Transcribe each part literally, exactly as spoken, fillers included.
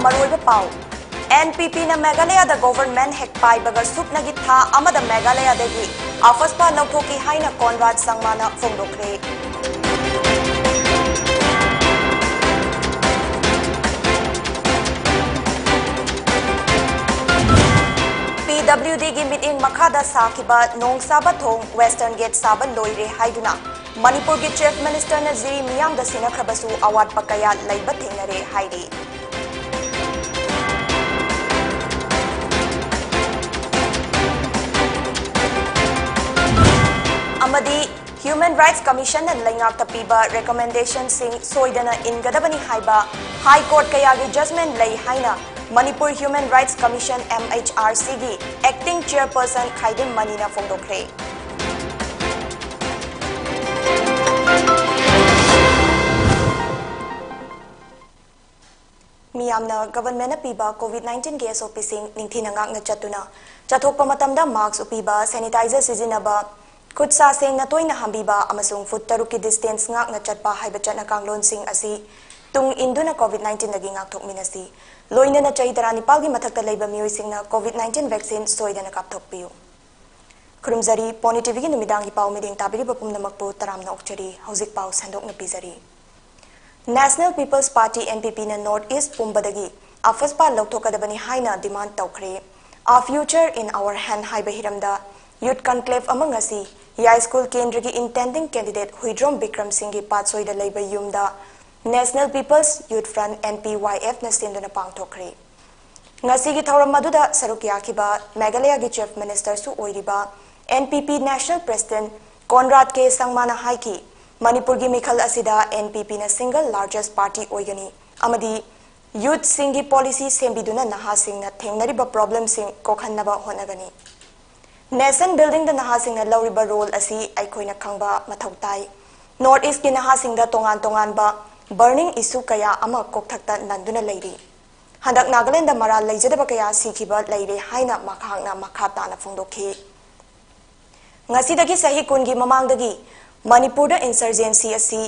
ꯃꯔꯨꯑꯣꯏꯕ ꯄꯥꯎ꯫ N P ꯄꯤꯅ ꯃꯦꯘꯥꯂꯌꯥꯗ ꯒꯣꯚꯔꯟꯃꯦꯟꯠ ꯍꯦꯛ ꯄꯥꯏꯕꯒ ꯁꯨꯞꯅꯒꯤ ꯊꯥ ꯑꯃꯗ ꯃꯦꯘꯥꯂꯌꯥꯗꯒꯤ ꯑꯐꯁꯄꯥ ꯂꯧꯊꯣꯛꯈꯤ ꯍꯥꯏꯅ ꯀꯣꯟꯔꯥꯗ ꯁꯪꯃꯥꯅ ꯐꯣꯡꯗꯣꯛꯈ꯭ꯔꯦ꯫ ꯄꯤ ꯗꯕ꯭ꯂꯤꯎ ꯗꯤꯒꯤ ꯃꯤꯠꯌꯦꯡ ꯃꯈꯥꯗ ꯁꯥꯈꯤꯕ ꯅꯣꯡ ꯁꯥꯕ ꯊꯣꯡ ꯋꯦꯁꯇꯔꯟ ꯒꯦꯠ ꯁꯥꯕ ꯂꯣꯏꯔꯦ ꯍꯥꯏꯗꯨꯅ ꯃꯅꯤꯄꯨꯔꯒꯤ ꯆꯤꯐ ꯃꯤꯅꯤꯁꯇꯔꯅ ꯖꯤꯔꯤ ꯃꯤꯌꯥꯝꯗ ꯁꯤꯟꯅꯈ꯭ꯔꯕꯁꯨ ꯑꯋꯥꯠꯄ ꯀꯌꯥ ꯂꯩꯕ ꯊꯦꯡꯅꯔꯦ ꯍꯥꯏꯔꯤ꯫ ꯑꯃꯗꯤ Human Rights Commissionꯅ ꯂꯩꯉꯥꯛꯇ ꯄꯤꯕ ꯔꯤꯀꯃꯦꯟꯗꯦꯁꯟꯁꯤꯡ ꯁꯣꯏꯗꯅ ꯏꯟꯒꯗꯕꯅꯤ ꯍꯥꯏꯕ ꯍꯥꯏ ꯀꯣꯔꯠ ꯀꯌꯥꯒꯤ ꯖꯖꯃꯦꯟꯠ ꯂꯩ ꯍꯥꯏꯅ Manipur Human Rights Commission, M H R Cꯒꯤ acting chairperson ꯈꯥꯏꯗꯤꯝ ꯃꯅꯤꯅ ꯐꯣꯡꯗꯣꯛꯈ꯭ꯔꯦ꯫ ꯃꯤꯌꯥꯝꯅ ꯒꯚꯔꯟꯃꯦꯟꯠꯅ ꯄꯤꯕ ꯀꯣꯚꯤꯗ ꯅꯥꯏꯟꯇꯤꯟꯒꯤ ꯑꯦꯁ ꯑꯣ ꯄꯤꯁꯤꯡ ꯅꯤꯡꯊꯤꯅ ꯉꯥꯛꯅ ꯆꯠꯇꯨꯅ, ꯆꯠꯊꯣꯛꯄ ꯃꯇꯝꯗ ꯃꯥꯁꯛ ꯎꯞꯄꯤꯕ, ꯁꯦꯅꯤꯇꯥꯏꯖꯔ ꯁꯤꯖꯤꯟꯅꯕ, ꯈꯨꯠ ꯁꯥ ꯁꯦꯡꯅ ꯇꯣꯏꯅ ꯍꯥꯝꯕꯤꯕ ꯑꯃꯁꯨꯡ ꯐꯨꯠ ꯇꯔꯨꯛꯀꯤ ꯗꯤꯁꯇꯦꯟꯁ ꯉꯥꯛꯅ ꯆꯠꯄ ꯍꯥꯏꯕ ꯆꯠꯅ ꯀꯥꯡꯂꯣꯟꯁꯤꯡ ꯑꯁꯤ ꯇꯨꯡ ꯏꯟꯗꯨꯅ ꯀꯣꯚꯤꯗ ꯅꯥꯏꯟꯇꯤꯟꯗꯒꯤ ꯉꯥꯛꯊꯣꯛꯃꯤꯟꯅꯁꯤ꯫ ꯂꯣꯏꯅꯅ ꯆꯍꯤ ꯇꯔꯥꯅꯤꯄꯥꯜꯒꯤ ꯃꯊꯛꯇ ꯂꯩꯕ ꯃꯤꯑꯣꯏꯁꯤꯡꯅ ꯀꯣꯚꯤꯗ ꯅꯥꯏꯟꯇꯤꯟ ꯚꯦꯛꯁꯤꯟ ꯁꯣꯏꯗꯅ ꯀꯥꯞꯊꯣꯛꯄꯤꯌꯨ꯫ ꯈꯨꯔꯨꯝꯖꯔꯤ, ꯄꯣꯅꯤ ꯇꯤꯚꯤꯒꯤ ꯅꯨꯃꯤꯗꯥꯡꯒꯤ ꯄꯥꯎ ꯃꯤꯠꯌꯦꯡ ꯇꯥꯕꯤꯔꯤꯕ ꯄꯨꯝꯅꯃꯛꯄꯨ ꯇꯔꯥꯝꯅ ꯑꯣꯛꯆꯔꯤ꯫ ꯍꯧꯖꯤꯛ ꯄꯥꯎ ꯁꯟꯗꯣꯛꯅ ꯄꯤꯖꯔꯤ꯫ National People's Party, N P Pꯅ North East ꯄꯨꯝꯕꯗꯒꯤ ꯑꯐꯁꯄꯥ ꯂꯧꯊꯣꯛꯀꯗꯕꯅꯤ ꯍꯥꯏꯅ ꯗꯤꯃꯥꯟꯗ ꯇꯧꯈ꯭ꯔꯦ꯫ A Future in Our Hand ꯍꯥꯏꯕ ꯍꯤꯔꯝꯗ ꯌꯨꯊ ꯀꯟꯀ꯭ꯂꯦꯚ ꯑꯃ ꯉꯁꯤ ꯌꯥꯏꯁ꯭ꯀꯨꯜ ꯀꯦꯟꯗ꯭ꯔꯒꯤ ꯏꯟꯇꯦꯟꯗꯤꯡ ꯀꯦꯟꯗꯤꯗꯦꯠ ꯍꯨꯏꯗ꯭ꯔꯣꯝ ꯕꯤꯀ꯭ꯔꯝ ꯁꯤꯡꯒꯤ ꯄꯥꯠꯁꯣꯏꯗ ꯂꯩꯕ ꯌꯨꯝꯗ National People's Youth Front, N P Y Fꯅ ꯁꯤꯟꯗꯨꯅ ꯄꯥꯡꯊꯣꯛꯈ꯭ꯔꯦ꯫ ꯉꯁꯤꯒꯤ ꯊꯧꯔꯝ ꯑꯗꯨꯗ ꯁꯔꯨꯛ ꯌꯥꯈꯤꯕ ꯃꯦꯘꯥꯂꯌꯥꯒꯤ ꯆꯤꯐ ꯃꯤꯅꯤꯁꯇꯔꯁꯨ ꯑꯣꯏꯔꯤꯕ N P P National President ꯀꯣꯟꯔꯥꯗ ꯀꯦ ꯁꯪꯃꯥꯅ ꯍꯥꯏꯈꯤ, ꯃꯅꯤꯄꯨꯔꯒꯤ ꯃꯤꯈꯜ ꯑꯁꯤꯗ N P Pꯅ single largest party ꯑꯣꯏꯒꯅꯤ ꯑꯃꯗꯤ ꯌꯨꯊꯁꯤꯡꯒꯤ ꯄꯣꯂꯤꯁꯤ ꯁꯦꯝꯕꯤꯗꯨꯅ ꯅꯍꯥꯁꯤꯡꯅ ꯊꯦꯡꯅꯔꯤꯕ ꯄ꯭ꯔꯣꯕ꯭ꯂꯦꯝꯁꯤꯡ ꯀꯣꯛꯍꯟꯅꯕ ꯍꯣꯠꯅꯒꯅꯤ꯫ Nation buildingꯗ ꯅꯍꯥꯁꯤꯡꯅ ꯂꯧꯔꯤꯕ ꯔꯣꯜ ꯑꯁꯤ ꯑꯩꯈꯣꯏꯅ ꯈꯪꯕ ꯃꯊꯧ ꯇꯥꯏ꯫ North Eastꯀꯤ ꯅꯍꯥꯁꯤꯡꯗ ꯇꯣꯉꯥꯟ ꯇꯣꯉꯥꯟꯕ burning issue ꯀꯌꯥ ꯑꯃ ꯀꯣꯛꯊꯛꯇ ꯅꯟꯗꯨꯅ ꯂꯩꯔꯤ꯫ ꯍꯟꯗꯛ ꯅꯥꯒꯥꯂꯦꯟꯗ ꯃꯔꯥꯜ ꯂꯩꯖꯗꯕ ꯀꯌꯥ ꯁꯤꯈꯤꯕ ꯂꯩꯔꯦ ꯍꯥꯏꯅ ꯃꯍꯥꯛꯅ ꯃꯈꯥ ꯇꯥꯅ ꯐꯣꯡꯗꯣꯛꯈꯤ꯫ ꯉꯁꯤꯗꯒꯤ ꯆꯍꯤ ꯀꯨꯟꯒꯤ ꯃꯃꯥꯡꯗꯒꯤ ꯃꯅꯤꯄꯨꯔꯗ insurgency ꯑꯁꯤ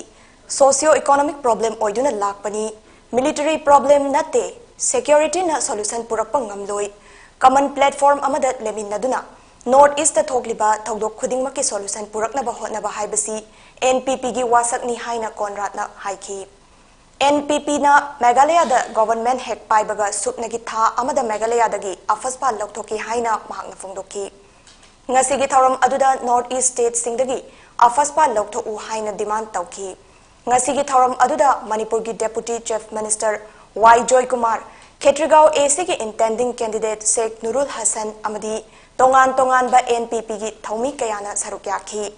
socio economic problem ꯑꯣꯏꯗꯨꯅ ꯂꯥꯛꯄꯅꯤ꯫ Military problem ꯅꯠꯇꯦ, security ꯅ solution ꯄꯨꯔꯛꯄ ꯉꯝꯂꯣꯏ꯫ Common platform ꯑꯃꯗ ꯂꯦꯃꯤꯟꯅꯗꯨꯅ North East ꯇ ꯊꯣꯛꯂꯤꯕ ꯊꯧꯗꯣꯛ ꯈꯨꯗꯤꯡꯃꯛꯀꯤ solution ꯄꯨꯔꯛꯅꯕ ꯍꯣꯠꯅꯕ ꯍꯥꯏꯕꯁꯤ N P P ꯒꯤ ꯋꯥꯁꯛꯅꯤ ꯍꯥꯏꯅ ꯀꯣꯟꯔꯥꯗꯅ ꯍꯥꯏꯈꯤ꯫ N P P ꯅ ꯃꯦꯘꯥꯂꯌꯥꯗ government ꯍꯦꯛ ꯄꯥꯏꯕꯒ ꯁꯨꯞꯅꯒꯤ ꯊꯥ ꯑꯃꯗ ꯃꯦꯘꯥꯂꯌꯥꯗꯒꯤ ꯑꯐꯁꯄꯥ ꯂꯧꯊꯣꯛꯈꯤ ꯍꯥꯏꯅ ꯃꯍꯥꯛꯅ ꯐꯣꯡꯗꯣꯛꯈꯤ꯫ ꯉꯁꯤꯒꯤ ꯊꯧꯔꯝ ꯑꯗꯨꯗ North East state ꯁꯤꯡꯗꯒꯤ ꯑꯐꯁꯄꯥ ꯂꯧꯊꯣꯛꯎ ꯍꯥꯏꯅ demand ꯇꯧꯈꯤ꯫ ꯉꯁꯤꯒꯤ ꯊꯧꯔꯝ ꯑꯗꯨꯗ ꯃꯅꯤꯄꯨꯔꯒꯤ Deputy Chief Minister Y Joykumar, Khetrigao A C ꯒꯤ intending candidate ꯁꯦꯈ ꯅꯨꯔꯨꯜ ꯍꯁꯟ ꯑꯃꯗꯤ ꯇꯣꯉꯥꯟ ꯇꯣꯉꯥꯟꯕ N P P ꯒꯤ ꯊꯧꯃꯤ ꯀꯌꯥꯅ ꯁꯔꯨꯛ ꯌꯥꯈꯤ꯫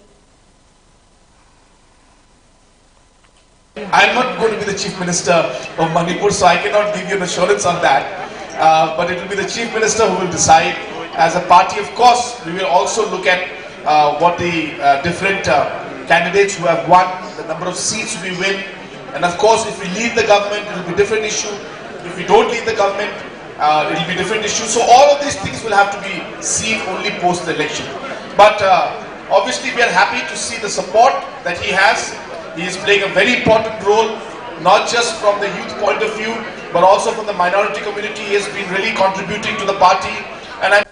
I'm not going to be the Chief Minister of Manipur, so I cannot give you an assurance on that. Uh, but it will be the Chief Minister who will decide. As a party, of course, we will also look at uh, what the uh, different uh, candidates who have won, the number of seats we win. And of course, if we leave the government, it will be a different issue. If we don't leave the government, uh, it will be a different issue. So all of these things will have to be seen only post the election. But uh, obviously, we are happy to see the support that he has. He is playing a very important role, not just from the youth point of view, but also from the minority community. He has been really contributing to the party. And I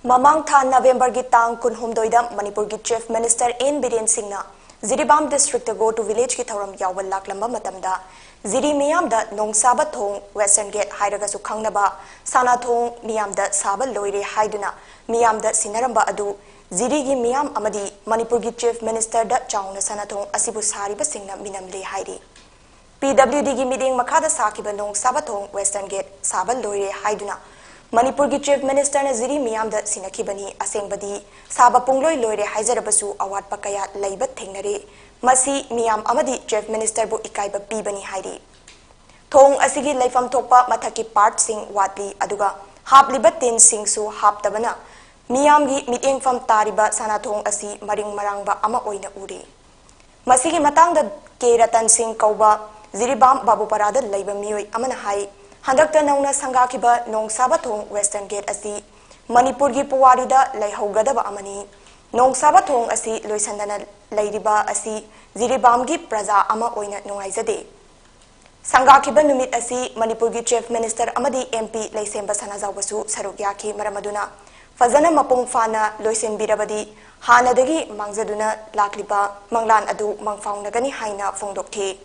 ꯃꯃꯥꯡ ꯊꯥ ꯅꯕꯦꯝꯕꯔꯒꯤ ꯇꯥꯡ ꯀꯨꯟꯍꯨꯝꯗꯣꯏꯗ ꯃꯅꯤꯄꯨꯔꯒꯤ Chief Minister N Biren ꯁꯤꯡꯅ Jiribam district ꯇ Go to Village ꯀꯤ ꯊꯧꯔꯝ ꯌꯥꯎꯕ ꯂꯥꯛꯂꯝꯕ ꯃꯇꯝꯗ ꯖꯤꯔꯤ ꯃꯤꯌꯥꯝꯗ ꯅꯣꯡꯁꯥꯕ ꯊꯣꯡ, Western Gate ꯍꯥꯏꯔꯒꯁꯨ ꯈꯪꯅꯕ ꯁꯅꯥꯊꯣꯡ ꯃꯤꯌꯥꯝꯗ ꯁꯥꯕ ꯂꯣꯏꯔꯦ ꯍꯥꯏꯗꯨꯅ ꯃꯤꯌꯥꯝꯗ ꯁꯤꯟꯅꯔꯝꯕ ꯑꯗꯨ ꯖꯤꯔꯤꯒꯤ ꯃꯤꯌꯥꯝ ꯑꯃꯗꯤ ꯃꯅꯤꯄꯨꯔꯒꯤ Chief Minister ꯗ ꯆꯥꯎꯅ ꯁꯅꯥꯊꯣꯡ ꯑꯁꯤꯕꯨ ꯁꯥꯔꯤꯕꯁꯤꯡꯅ ꯃꯤꯅꯝꯂꯦ ꯍꯥꯏꯔꯤ꯫ P W D ꯒꯤ ꯃꯤꯠꯌꯦꯡ ꯃꯈꯥꯗ ꯁꯥꯈꯤꯕ ꯅꯣꯡꯁꯥꯕ ꯊꯣꯡ, Western Gate ꯁꯥꯕ ꯂꯣꯏꯔꯦ ꯍꯥꯏꯗꯨꯅ ꯃꯅꯤꯄꯨꯔꯒꯤ Chief Minister ꯅ ꯖꯤꯔꯤ ꯃꯤꯌꯥꯝꯗ ꯁꯤꯟꯅꯈꯤꯕꯅꯤ꯫ ꯑꯁꯦꯡꯕꯗꯤ ꯁꯥꯕ ꯄꯨꯡꯂꯣꯏ ꯂꯣꯏꯔꯦ ꯍꯥꯏꯖꯔꯕꯁꯨ ꯑꯋꯥꯠꯄ ꯀꯌꯥ ꯂꯩꯕ ꯊꯦꯡꯅꯔꯦ꯫ ꯃꯁꯤ ꯃꯤꯌꯥꯝ ꯑꯃꯗꯤ Chief Minister ꯕꯨ ꯏꯀꯥꯏꯕ ꯄꯤꯕꯅꯤ ꯍꯥꯏꯔꯤ꯫ ꯊꯣꯡ ꯑꯁꯤꯒꯤ ꯂꯩꯐꯝ ꯊꯣꯛꯄ ꯃꯊꯛꯀꯤ part ꯁꯤꯡ ꯋꯥꯠꯂꯤ, ꯑꯗꯨꯒ ꯍꯥꯞꯂꯤꯕ ꯇꯤꯟꯁꯤꯡꯁꯨ ꯍꯥꯞꯇꯕꯅ ꯃꯤꯌꯥꯝꯒꯤ ꯃꯤꯠꯌꯦꯡꯐꯝ ꯇꯥꯔꯤꯕ ꯁꯅꯥꯊꯣꯡ ꯑꯁꯤ ꯃꯔꯤꯡ ꯃꯔꯥꯡꯕ ꯑꯃ ꯑꯣꯏꯅ ꯎꯔꯦ꯫ ꯃꯁꯤꯒꯤ ꯃꯇꯥꯡꯗ ꯀꯦ ꯔꯇꯟ ꯁꯤꯡ ꯀꯧꯕ ꯖꯤꯔꯤꯕꯥꯝ ꯕꯥꯕꯨꯄꯥꯔꯥꯗ ꯂꯩꯕ ꯃꯤꯑꯣꯏ ꯑꯃꯅ ꯍꯥꯏ, ꯍꯟꯗꯛꯇ ꯅꯧꯅ ꯁꯪꯒꯥꯈꯤꯕ ꯅꯣꯡꯁꯥꯕ ꯊꯣꯡ, Western Gate ꯑꯁꯤ ꯃꯅꯤꯄꯨꯔꯒꯤ ꯄꯨꯋꯥꯔꯤꯗ ꯂꯩꯍꯧꯒꯗꯕ ꯑꯃꯅꯤ꯫ ꯅꯣꯡꯁꯥꯕ ꯊꯣꯡ ꯑꯁꯤ ꯂꯣꯏꯁꯟꯗꯅ ꯂꯩꯔꯤꯕ ꯑꯁꯤ ꯖꯤꯔꯤꯕꯥꯝꯒꯤ ꯄ꯭ꯔꯖꯥ ꯑꯃ ꯑꯣꯏꯅ ꯅꯨꯡꯉꯥꯏꯖꯗꯦ꯫ ꯁꯪꯒꯥꯈꯤꯕ ꯅꯨꯃꯤꯠ ꯑꯁꯤ ꯃꯅꯤꯄꯨꯔꯒꯤ Chief Minister ꯑꯃꯗꯤ M P ꯂꯩꯁꯦꯝꯕ ꯁꯅꯥꯖꯥꯎꯕꯁꯨ ꯁꯔꯨꯛ ꯌꯥꯈꯤ꯫ ꯃꯔꯝ ꯑꯗꯨꯅ ꯐꯖꯅ ꯃꯄꯨꯡ ꯐꯥꯅ ꯂꯣꯏꯁꯤꯟꯕꯤꯔꯕꯗꯤ ꯍꯥꯟꯅꯗꯒꯤ ꯃꯥꯡꯖꯗꯨꯅ ꯂꯥꯛꯂꯤꯕ ꯃꯪꯂꯥꯟ ꯑꯗꯨ ꯃꯪꯐꯥꯎꯅꯒꯅꯤ ꯍꯥꯏꯅ ꯐꯣꯡꯗꯣꯛꯈꯤ꯫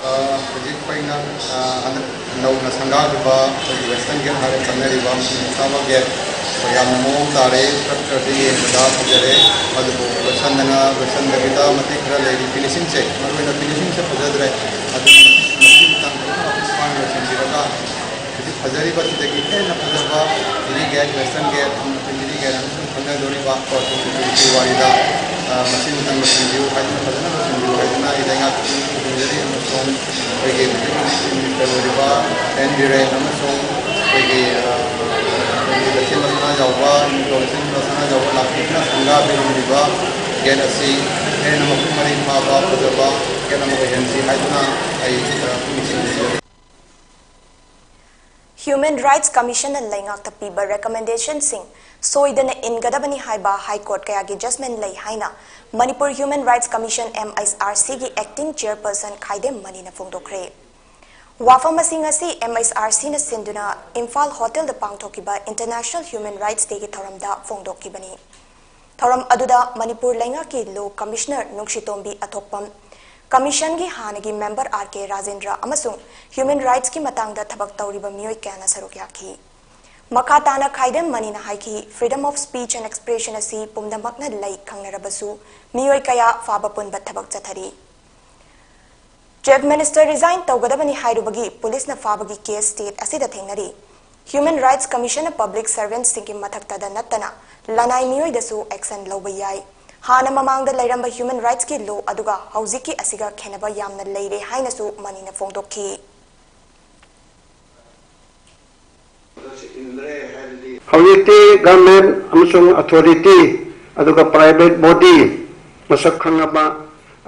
ꯑ, ꯍꯧꯖꯤꯛ ꯑꯩꯈꯣꯏꯅ, ꯑ, ꯍꯟꯗꯛ ꯅꯧꯅ ꯁꯪꯒꯥꯈꯤꯕ ꯑꯩꯈꯣꯏꯒꯤ Western Gate ꯍꯥꯏꯔ ꯈꯪꯅꯔꯤꯕ ꯃꯁꯤꯡ ꯆꯥꯕ gate ꯑꯩꯈꯣꯏ ꯌꯥꯝꯅ ꯃꯑꯣꯡ ꯇꯥꯔꯦ꯫ Structureꯗ ꯌꯦꯡꯕꯗ ꯐꯖꯔꯦ꯫ ꯑꯗꯨꯕꯨ ꯂꯣꯏꯁꯟꯗꯅ, ꯂꯣꯏꯁꯟꯗꯕꯤꯗ ꯃꯇꯦꯛ ꯈꯔ ꯂꯩꯔꯤ꯫ Finishingꯁꯦ, ꯃꯔꯨꯑꯣꯏꯅ finishingꯁꯦ ꯐꯖꯗ꯭ꯔꯦ꯫ ꯑꯗꯨꯅ ꯃꯁꯤ ꯃꯇꯥꯡꯗ ꯂꯣꯏꯅ ꯑꯣꯐꯤꯁ ꯐꯥꯅ ꯂꯣꯏꯁꯤꯟꯕꯤꯔꯒ ꯍꯧꯖꯤꯛ ꯐꯖꯔꯤꯕꯁꯤꯗꯒꯤ ꯍꯦꯟꯅ ꯐꯖꯕ Delhi Gate, Western Gate, ꯑꯃꯁꯨꯡ Delhi Gate ꯑꯃꯁꯨꯡ ꯈꯪꯅꯗꯣꯔꯤꯕ ꯀꯣꯔꯠ ꯀꯨꯟꯒꯤ ꯋꯥꯔꯤꯗ, ꯑ, ꯃꯁꯤ ꯃꯇꯝ ꯂꯣꯏꯁꯤꯟꯕꯤꯌꯨ ꯍꯥꯏꯗꯨꯅ, ꯐꯖꯅ ꯂꯣꯏꯁꯤꯟꯕꯤꯌꯨ ꯍꯥꯏꯗꯨꯅ ꯑꯩ ꯂꯩꯉꯥꯛꯀꯤ ꯈꯨꯗꯤꯡꯃꯛ ꯈꯨꯔꯨꯝꯖꯔꯤ ꯑꯃꯁꯨꯡ ꯑꯩꯈꯣꯏꯒꯤ ꯍꯧꯖꯤꯛ ꯍꯧꯖꯤꯛ Chief Minister ꯑꯣꯏꯔꯤꯕ ꯑꯦꯟ ꯕꯤꯔꯦꯟ ꯑꯃꯁꯨꯡ ꯑꯩꯈꯣꯏꯒꯤ, ꯑ, ꯑꯩꯈꯣꯏꯒꯤ ꯂꯩꯁꯦꯝꯕ ꯁꯅꯥꯖꯥꯎꯕ, ꯅꯤꯡꯊꯧ ꯂꯩꯁꯦꯝꯕ ꯁꯅꯥꯖꯥꯎꯕ ꯂꯥꯛꯄꯤꯗꯨꯅ ꯁꯪꯒꯥꯕꯤꯔꯝꯂꯤꯕ gate ꯑꯁꯤ ꯍꯦꯟꯅ ꯃꯄꯨꯡ ꯃꯔꯩ ꯐꯥꯕ, ꯐꯖꯕ gate ꯑꯃ ꯑꯣꯏꯍꯟꯁꯤ ꯍꯥꯏꯗꯨꯅ ꯑꯩ, ꯑ, ꯄꯨꯛꯅꯤꯡ ꯆꯤꯡꯁꯤꯟꯖꯔꯤ꯫ Human Rights Commissionꯅ ꯂꯩꯉꯥꯛꯇ ꯄꯤꯕ recommendationꯁꯤꯡ ꯁꯣꯏꯗꯅ ꯏꯟꯒꯗꯕꯅꯤ ꯍꯥꯏꯕ High Court ꯀꯌꯥꯒꯤ judgement ꯂꯩ ꯍꯥꯏꯅ Manipur Human Rights Commission, M H R Cꯒꯤ acting chairperson ꯈꯥꯏꯗꯦꯝ ꯃꯅꯤꯅ ꯐꯣꯡꯗꯣꯛꯈ꯭ꯔꯦ꯫ ꯋꯥꯐꯝ ꯑꯁꯤ ꯉꯁꯤ M H R Cꯅ ꯁꯤꯟꯗꯨꯅ ꯏꯝꯐꯥꯜ ꯍꯣꯇꯦꯜꯗ ꯄꯥꯡꯊꯣꯛꯈꯤꯕ International Human Rights Dayꯒꯤ ꯊꯧꯔꯝꯗ ꯐꯣꯡꯗꯣꯛꯈꯤꯕꯅꯤ꯫ ꯊꯧꯔꯝ ꯑꯗꯨꯗ ꯃꯅꯤꯄꯨꯔ ꯂꯩꯉꯥꯛꯀꯤ Law Commissioner ꯅꯨꯡꯁꯤꯇꯣꯝꯕꯤ ꯑꯊꯣꯛꯄꯝ, Commissionꯒꯤ ꯍꯥꯟꯅꯒꯤ member R K ꯔꯥꯖꯦꯟꯗ꯭ꯔ ꯑꯃꯁꯨꯡ human rightsꯀꯤ ꯃꯇꯥꯡꯗ ꯊꯕꯛ ꯇꯧꯔꯤꯕ ꯃꯤꯑꯣꯏ ꯀꯌꯥꯅ ꯁꯔꯨꯛ ꯌꯥꯈꯤ꯫ ꯃꯈꯥ ꯇꯥꯅ ꯈꯥꯏꯗꯦꯝ ꯃꯅꯤꯅ ꯍꯥꯏꯈꯤ, freedom of speech and expression ꯑꯁꯤ ꯄꯨꯝꯅꯃꯛꯅ ꯂꯩ ꯈꯪꯅꯔꯕꯁꯨ, ꯃꯤꯑꯣꯏ ꯀꯌꯥ ꯐꯥꯕ ꯄꯨꯟꯕ ꯊꯕꯛ ꯆꯠꯊꯔꯤ꯫ Chief Minister resign ꯇꯧꯒꯗꯕꯅꯤ ꯍꯥꯏꯔꯨꯕꯒꯤ ꯄꯨꯂꯤꯁꯅ ꯐꯥꯕꯒꯤ case state ꯑꯁꯤꯗ ꯊꯦꯡꯅꯔꯤ꯫ Human Rights Commissionꯅ public servantꯁꯤꯡꯒꯤ ꯃꯊꯛꯇꯗ ꯅꯠꯇꯅ ꯂꯅꯥꯏ ꯃꯤꯑꯣꯏꯗꯁꯨ action ꯂꯧꯕ ꯌꯥꯏ꯫ ꯍꯥꯟꯅ ꯃꯃꯥꯡꯗ ꯂꯩꯔꯝꯕ human rightsꯀꯤ law ꯑꯗꯨꯒ ꯍꯧꯖꯤꯛꯀꯤ ꯑꯁꯤꯒ ꯈꯦꯟꯅꯕ ꯌꯥꯝꯅ ꯂꯩꯔꯦ ꯍꯥꯏꯅꯁꯨ ꯃꯅꯤꯅ ꯐꯣꯡꯗꯣꯛꯈꯤ꯫ ꯍꯧꯖꯤꯛꯇꯤ government ꯑꯃꯁꯨꯡ authority ꯑꯗꯨꯒ private body ꯃꯁꯛ ꯈꯪꯉꯕ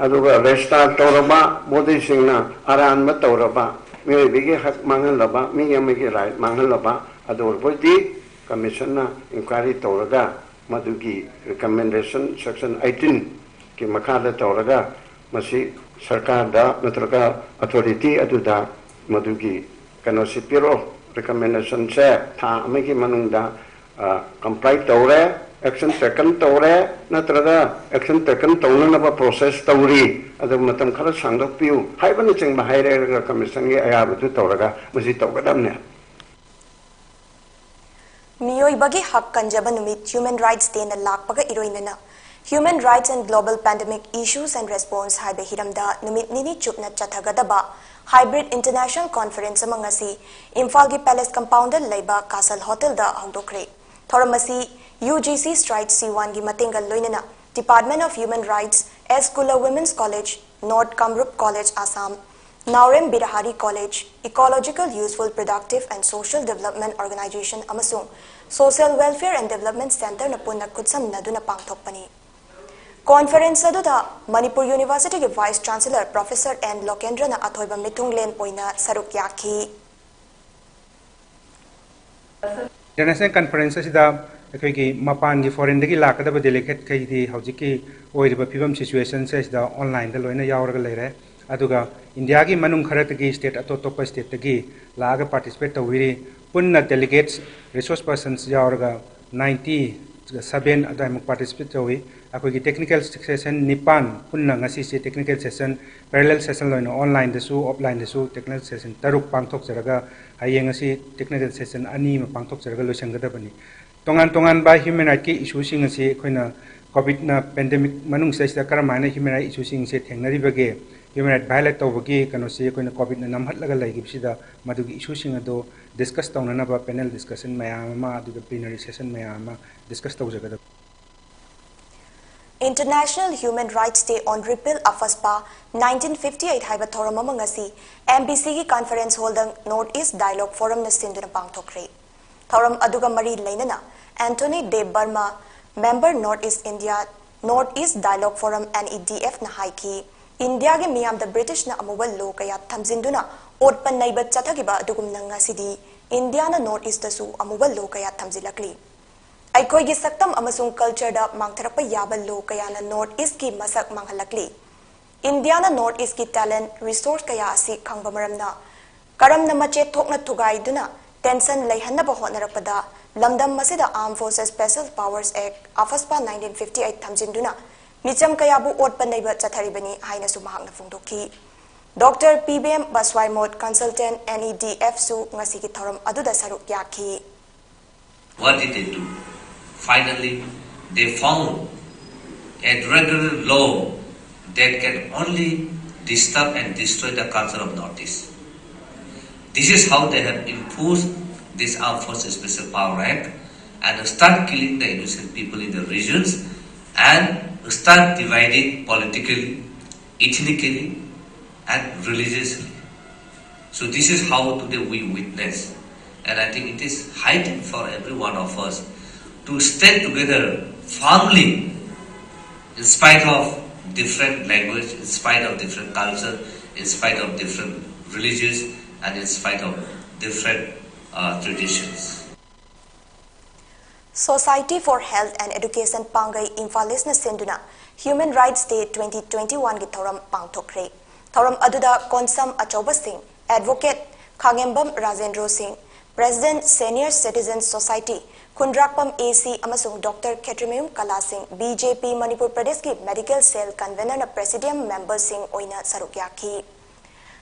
ꯑꯗꯨꯒ register ꯇꯧꯔꯕ bodyꯁꯤꯡꯅ ꯑꯔꯥꯟꯕ ꯇꯧꯔꯕ, ꯃꯤꯑꯣꯏꯕꯒꯤ ꯍꯛ ꯃꯥꯡꯍꯜꯂꯕ, ꯃꯤ ꯑꯃꯒꯤ right ꯃꯥꯡꯍꯜꯂꯕ ꯑꯗꯨ ꯑꯣꯏꯔꯕꯗꯤ commissionꯅ inquiry ꯇꯧꯔꯒ ꯃꯗꯨꯒꯤ recommendation section eighteenꯒꯤ ꯃꯈꯥꯗ ꯇꯧꯔꯒ ꯃꯁꯤ ꯁꯔꯀꯥꯔꯗ ꯅꯠꯇ꯭ꯔꯒ ꯑꯣꯊꯣꯔꯤꯇꯤ ꯑꯗꯨꯗ ꯃꯗꯨꯒꯤ ꯀꯩꯅꯣꯁꯤ ꯄꯤꯔꯛꯑꯣ, ꯔꯤꯀꯃꯦꯟꯗꯦꯁꯟꯁꯦ ꯊꯥ ꯑꯃꯒꯤ ꯃꯅꯨꯡꯗ ꯀꯝꯄ꯭ꯂꯥꯏ ꯇꯧꯔꯦ, ꯑꯦꯛꯁꯟ ꯇꯦꯀꯟ ꯇꯧꯔꯦ, ꯅꯠꯇ꯭ꯔꯒ ꯑꯦꯛꯁꯟ ꯇꯦꯀꯟ ꯇꯧꯅꯅꯕ ꯄ꯭ꯔꯣꯁꯦꯁ ꯇꯧꯔꯤ, ꯑꯗꯨ ꯃꯇꯝ ꯈꯔ ꯁꯥꯡꯗꯣꯛꯄꯤꯌꯨ ꯍꯥꯏꯕꯅꯆꯤꯡꯕ ꯍꯥꯏꯔꯦ꯫ ꯔꯤꯀꯃꯦꯟꯗꯦꯁꯟꯒꯤ ꯑꯌꯥꯕꯗꯨ ꯇꯧꯔꯒ ꯃꯁꯤ ꯇꯧꯒꯗꯕꯅꯦ꯫ ꯃꯤꯑꯣꯏꯕꯒꯤ ꯍꯛ ꯀꯟꯖꯕ ꯅꯨꯃꯤꯠ Human Rights Dayꯅ ꯂꯥꯛꯄꯒ ꯏꯔꯣꯏꯅꯅ Human Rights and Global Pandemic Issues and Response ꯍꯥꯏꯕ ꯍꯤꯔꯝꯗ ꯅꯨꯃꯤꯠ ꯅꯤꯅꯤ ꯆꯨꯞꯅ ꯆꯠꯊꯒꯗꯕ hybrid international conference ꯑꯃ ꯉꯁꯤ ꯏꯝꯐꯥꯜꯒꯤ Palace Compoundꯗ ꯂꯩꯕ Castle Hotelꯗ ꯍꯧꯗꯣꯛꯈ꯭ꯔꯦ꯫ ꯊꯧꯔꯝ ꯑꯁꯤ UGC Stride C oneꯒꯤ ꯃꯇꯦꯡꯒ ꯂꯣꯏꯅꯅ Department of Human Rights, S Kula Women's College, North Kamrup College, Assam, Naorem Birahari College, Ecological Useful Productive and Social Development Organization ꯑꯃꯁꯨꯡ Social Welfare and Development Centreꯅ ꯄꯨꯟꯅ ꯈꯨꯠꯁꯝꯅꯗꯨꯅ ꯄꯥꯡꯊꯣꯛꯄꯅꯤ꯫ Conference ꯑꯗꯨꯗ Manipur Universityꯒꯤ Vice Chancellor Professor N ꯂꯣꯀꯦꯟꯗ꯭ꯔꯅ ꯑꯊꯣꯏꯕ ꯃꯤꯊꯨꯡꯂꯦꯟ ꯑꯣꯏꯅ ꯁꯔꯨꯛ ꯌꯥꯈꯤ꯫ International conference ꯑꯁꯤꯗ ꯑꯩꯈꯣꯏꯒꯤ ꯃꯄꯥꯟꯒꯤ foreignꯗꯒꯤ ꯂꯥꯛꯀꯗꯕ delegateꯈꯩꯗꯤ ꯍꯧꯖꯤꯛꯀꯤ ꯑꯣꯏꯔꯤꯕ ꯐꯤꯕꯝ situationꯁꯦ ꯁꯤꯗ onlineꯗ ꯂꯣꯏꯅ ꯌꯥꯎꯔꯒ ꯂꯩꯔꯦ꯫ ꯑꯗꯨꯒ Indiaꯒꯤ ꯃꯅꯨꯡ ꯈꯔꯗꯒꯤ state ꯑꯇꯣꯞ ꯑꯇꯣꯞꯄ stateꯇꯒꯤ ꯂꯥꯛꯑꯒ participate ꯇꯧꯕꯤꯔꯤ꯫ ꯄꯨꯟꯅ delegates, resource persons ꯌꯥꯎꯔꯒ ninety seven ꯑꯗꯨꯋꯥꯏꯃꯨꯛ participate ꯇꯧꯏ꯫ ꯑꯩꯈꯣꯏꯒꯤ technical session ꯅꯤꯄꯥꯟ ꯄꯨꯟꯅ ꯉꯁꯤꯁꯦ technical session, parallel session ꯑꯣꯏꯅ onlineꯗꯁꯨ offlineꯗꯁꯨ technical session ꯇꯔꯨꯛ ꯄꯥꯡꯊꯣꯛꯆꯔꯒ ꯍꯌꯦꯡ ꯑꯁꯤ technical session ꯑꯅꯤ ꯑꯃ ꯄꯥꯡꯊꯣꯛꯆꯔꯒ ꯂꯣꯏꯁꯤꯟꯒꯗꯕꯅꯤ꯫ ꯇꯣꯉꯥꯟ ꯇꯣꯉꯥꯟꯕ human rightꯀꯤ issueꯁꯤꯡ ꯑꯁꯤ ꯑꯩꯈꯣꯏꯅ COVIDꯅ pandemic ꯃꯅꯨꯡꯁꯤꯗꯩꯁꯤꯗ ꯀꯔꯝ ꯍꯥꯏꯅ human right issueꯁꯤꯡꯁꯦ ꯊꯦꯡꯅꯔꯤꯕꯒꯦ, human right violate ꯇꯧꯕꯒꯤ ꯀꯩꯅꯣꯁꯤ ꯑꯩꯈꯣꯏꯅ COVIDꯅ ꯅꯝꯍꯠꯂꯒ ꯂꯩꯈꯤꯕꯁꯤꯗ ꯃꯗꯨꯒꯤ issueꯁꯤꯡ ꯑꯗꯨ discuss ꯇꯧꯅꯅꯕ panel discussion ꯃꯌꯥꯝ ꯑꯃ, ꯑꯗꯨꯒ plenary session ꯃꯌꯥꯝ ꯑꯃ discuss ꯇꯧꯖꯒꯗꯕ꯫ International Human Rights Day on Repeal AFSPA nineteen fifty eight ꯍꯥꯏꯕ ꯊꯧꯔꯝ ꯑꯃ ꯉꯁꯤ MBCꯒꯤ Conference Hallꯗ North East Dialogue Forumꯅ ꯁꯤꯟꯗꯨꯅ ꯄꯥꯡꯊꯣꯛꯈ꯭ꯔꯦ꯫ ꯊꯧꯔꯝ ꯑꯗꯨꯒ ꯃꯔꯤ ꯂꯩꯅꯅ Anthony Deb Barma, member North East India, North East Dialogue Forum, NEDFꯅ ꯍꯥꯏꯈꯤ, ꯏꯟꯗꯤꯌꯥꯒꯤ ꯃꯤꯌꯥꯝꯗ ꯕ꯭ꯔꯤꯇꯤꯁꯅ ꯑꯃꯨꯕ law ꯀꯌꯥ ꯊꯝꯖꯤꯟꯗꯨꯅ ꯑꯣꯠꯄ ꯅꯩꯕ ꯆꯠꯊꯈꯤꯕ ꯑꯗꯨꯒꯨꯝꯅ ꯉꯁꯤꯗꯤ ꯏꯟꯗꯤꯌꯥꯅ North Eastꯇꯁꯨ ꯑꯃꯨꯕ law ꯀꯌꯥ ꯊꯝꯖꯤꯜꯂꯛꯂꯤ꯫ ꯑꯩꯈꯣꯏꯒꯤ ꯁꯛꯇꯝ ꯑꯃꯁꯨꯡ cultureꯗ ꯃꯥꯡꯊꯔꯛꯄ ꯌꯥꯕ law ꯀꯌꯥꯅ North Eastꯀꯤ ꯃꯁꯛ ꯃꯥꯡꯍꯜꯂꯛꯂꯤ꯫ ꯏꯟꯗꯤꯌꯥꯅ ꯅꯣꯔꯠ ꯏꯁꯀꯤ ꯇꯦꯂꯦꯟꯠ ꯔꯤꯁꯣꯔꯁ ꯀꯌꯥ ꯑꯁꯤ ꯈꯪꯕ ꯃꯔꯝꯅ ꯀꯔꯝꯅ ꯃꯆꯦꯠ ꯊꯣꯛꯅ ꯊꯨꯒꯥꯏꯗꯨꯅ ꯇꯦꯟꯁꯟ ꯂꯩꯍꯟꯅꯕ ꯍꯣꯠꯅꯔꯛꯄꯗ ꯂꯝꯗꯝ ꯑꯁꯤꯗ Armed Forces Special Powers Act, AFSPA nineteen fifty eight ꯊꯝꯖꯤꯟꯗꯨꯅ ꯃꯤꯆꯝ ꯀꯌꯥꯕꯨ ꯑꯣꯠꯄ ꯅꯩꯕ ꯆꯠꯊꯔꯤꯕꯅꯤ ꯍꯥꯏꯅꯁꯨ ꯃꯍꯥꯛꯅ ꯐꯣꯡꯗꯣꯛꯈꯤ꯫ ꯗꯣꯛꯇꯔ ꯄꯤꯕꯦꯝ ꯕꯁꯋꯥꯏꯃꯣꯠ, consultant, NEDF ꯁꯨ ꯉꯁꯤꯒꯤ ꯊꯧꯔꯝ ꯑꯗꯨꯗ ꯁꯔꯨꯛ ꯌꯥꯈꯤ꯫ What did they do? Finally, they found a regular law that can only disturb and destroy the culture of Northeast. This is how they have imposed this Armed Forces Special Power Act and start killing the innocent people in the regions and start dividing politically, ethnically, and religiously. So this is how today we witness. And I think it is high time for every one of us to stand together firmly in spite of different language, in spite of different culture, in spite of different religions, and in spite of different uh, traditions. Society for Health and Education ꯄꯥꯡꯒꯩ Imphal ꯏꯁꯅ ꯁꯤꯟꯗꯨꯅ Human Rights Day twenty twenty one ꯒꯤ ꯊꯧꯔꯝ ꯄꯥꯡꯊꯣꯛꯈ꯭ꯔꯦ꯫ ꯊꯧꯔꯝ ꯑꯗꯨꯗ Konsam ꯑꯆꯧꯕꯁꯤꯡ, advocate ꯈꯥꯉꯦꯝꯕꯝ Rajendro ꯁꯤꯡ, President Senior Citizen Society, ꯈꯨꯟꯗ꯭ꯔꯥꯛꯄꯝ AC ꯑꯃꯁꯨꯡ doctor ꯈꯦꯇ꯭ꯔꯤꯃꯌꯨꯝ ꯀꯂꯥ ꯁꯤꯡ, BJP ꯃꯅꯤꯄꯨꯔ ꯄ꯭ꯔꯗꯦꯁꯀꯤ medical cell convener ꯅ presidium member ꯁꯤꯡ ꯑꯣꯏꯅ ꯁꯔꯨꯛ ꯌꯥꯈꯤ꯫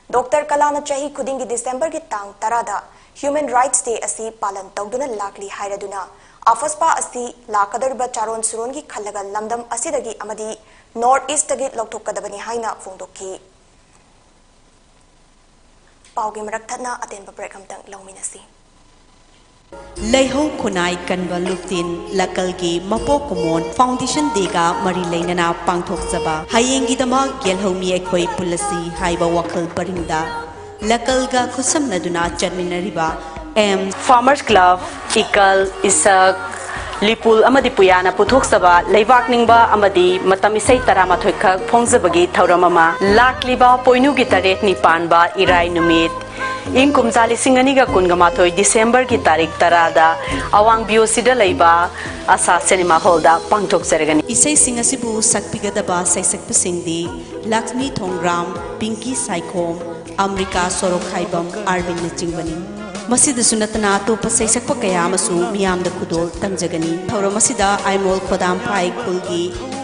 ꯗꯣꯛꯇꯔ ꯀꯂꯥꯅ ꯆꯍꯤ ꯈꯨꯗꯤꯡꯒꯤ ꯗꯤꯁꯦꯝꯕꯔꯒꯤ ꯇꯥꯡ ꯇꯔꯥꯗ Human Rights Day ꯑꯁꯤ ꯄꯥꯂꯟ ꯇꯧꯗꯨꯅ ꯂꯥꯛꯂꯤ ꯍꯥꯏꯔꯗꯨꯅ, AFSPA ꯑꯁꯤ ꯂꯥꯛꯀꯗꯧꯔꯤꯕ ꯆꯥꯔꯣꯟ ꯁꯨꯔꯣꯟꯒꯤ ꯈꯜꯂꯒ ꯂꯝꯗꯝ ꯑꯁꯤꯗꯒꯤ ꯑꯃꯗꯤ ꯅꯣꯔꯠ ꯏꯁꯇꯒꯤ ꯂꯧꯊꯣꯛꯀꯗꯕꯅꯤ ꯍꯥꯏꯅ ꯐꯣꯡꯗꯣꯛꯈꯤ꯫ ꯄꯥꯎꯒꯤ ꯃꯔꯛ ꯊꯠꯅ ꯑꯇꯦꯟꯕ break ꯑꯃꯇꯪ ꯂꯧꯃꯤꯟꯅꯁꯤ꯫ ꯂꯩꯍꯧ ꯈꯨꯟꯅꯥꯏ ꯀꯟꯕ ꯂꯨꯞꯇꯤꯟ ꯂꯀꯜꯒꯤ ꯃꯄꯣꯛ ꯀꯨꯝꯑꯣꯟ Foundation Day ꯒ ꯃꯔꯤ ꯂꯩꯅꯅ ꯄꯥꯡꯊꯣꯛꯆꯕ ꯍꯌꯦꯡꯒꯤꯗꯃꯛ ꯌꯦꯜꯍꯧꯃꯤ ꯑꯩꯈꯣꯏ ꯄꯨꯜꯂꯁꯤ ꯍꯥꯏꯕ ꯋꯥꯈꯜ ꯄꯔꯤꯡꯗ ꯂꯀꯜꯒ ꯈꯨꯠꯁꯝꯅꯗꯨꯅ ꯆꯠꯃꯤꯟꯅꯔꯤꯕ M Farmers Club, ꯏꯀꯜ, ꯏꯁꯛ, ꯂꯤꯄꯨꯜ ꯑꯃꯗꯤ ꯄꯨꯌꯥꯅ ꯄꯨꯊꯣꯛꯆꯕ ꯂꯩꯕꯥꯛ ꯅꯤꯡꯕ ꯑꯃꯗꯤ ꯃꯇꯝ ꯏꯁꯩ ꯇꯔꯥꯃꯥꯊꯣꯏ ꯈꯛ ꯐꯣꯡꯖꯕꯒꯤ ꯊꯧꯔꯝ ꯑꯃ꯫ ꯂꯥꯛꯂꯤꯕ ꯄꯣꯏꯅꯨꯒꯤ ꯇꯔꯦꯠ ꯅꯤꯄꯥꯟꯕ ꯏꯔꯥꯏ ꯅꯨꯃꯤꯠ, ꯏꯪ ꯀꯨꯝꯖꯥ ꯂꯤꯁꯤꯡ ꯑꯅꯤꯒ ꯀꯨꯟꯒ ꯃꯥꯊꯣꯏ ꯗꯤꯁꯦꯝꯕꯔꯒꯤ ꯇꯥꯔꯤꯛ ꯇꯔꯥꯗ ꯑꯋꯥꯡ ꯕꯤꯌꯣꯁꯤꯗ ꯂꯩꯕ ꯑꯁꯥ ꯁꯤꯅꯦꯃꯥ ꯍꯣꯜꯗ ꯄꯥꯡꯊꯣꯛꯆꯔꯒꯅꯤ꯫ ꯏꯁꯩꯁꯤꯡ ꯑꯁꯤꯕꯨ ꯁꯛꯄꯤꯒꯗꯕ ꯁꯩꯁꯛꯄꯁꯤꯡꯗꯤ ꯂꯛꯁꯃꯤ ꯊꯣꯡꯒ꯭ꯔꯥꯝ, ꯄꯤꯡꯀꯤ ꯁꯥꯏꯈꯣꯝ, ꯑꯝꯔꯤꯀꯥ ꯁꯣꯔꯣꯛꯈꯥꯏꯕꯝ, ꯑꯥꯔꯕꯤꯟꯅꯆꯤꯡꯕꯅꯤ꯫ ꯃꯁꯤꯗꯁꯨ ꯅꯠꯇꯅ ꯑꯇꯣꯞꯄ ꯁꯩꯁꯛꯄ ꯀꯌꯥ ꯑꯃꯁꯨ ꯃꯤꯌꯥꯝꯗ ꯈꯨꯗꯣꯜ ꯇꯝꯖꯒꯅꯤ꯫ ꯊꯧꯔꯝ ꯑꯁꯤꯗ ꯑꯥꯏꯃꯣꯜ ꯈꯣꯗꯥꯝꯐꯥꯏ ꯈꯨꯜꯒꯤ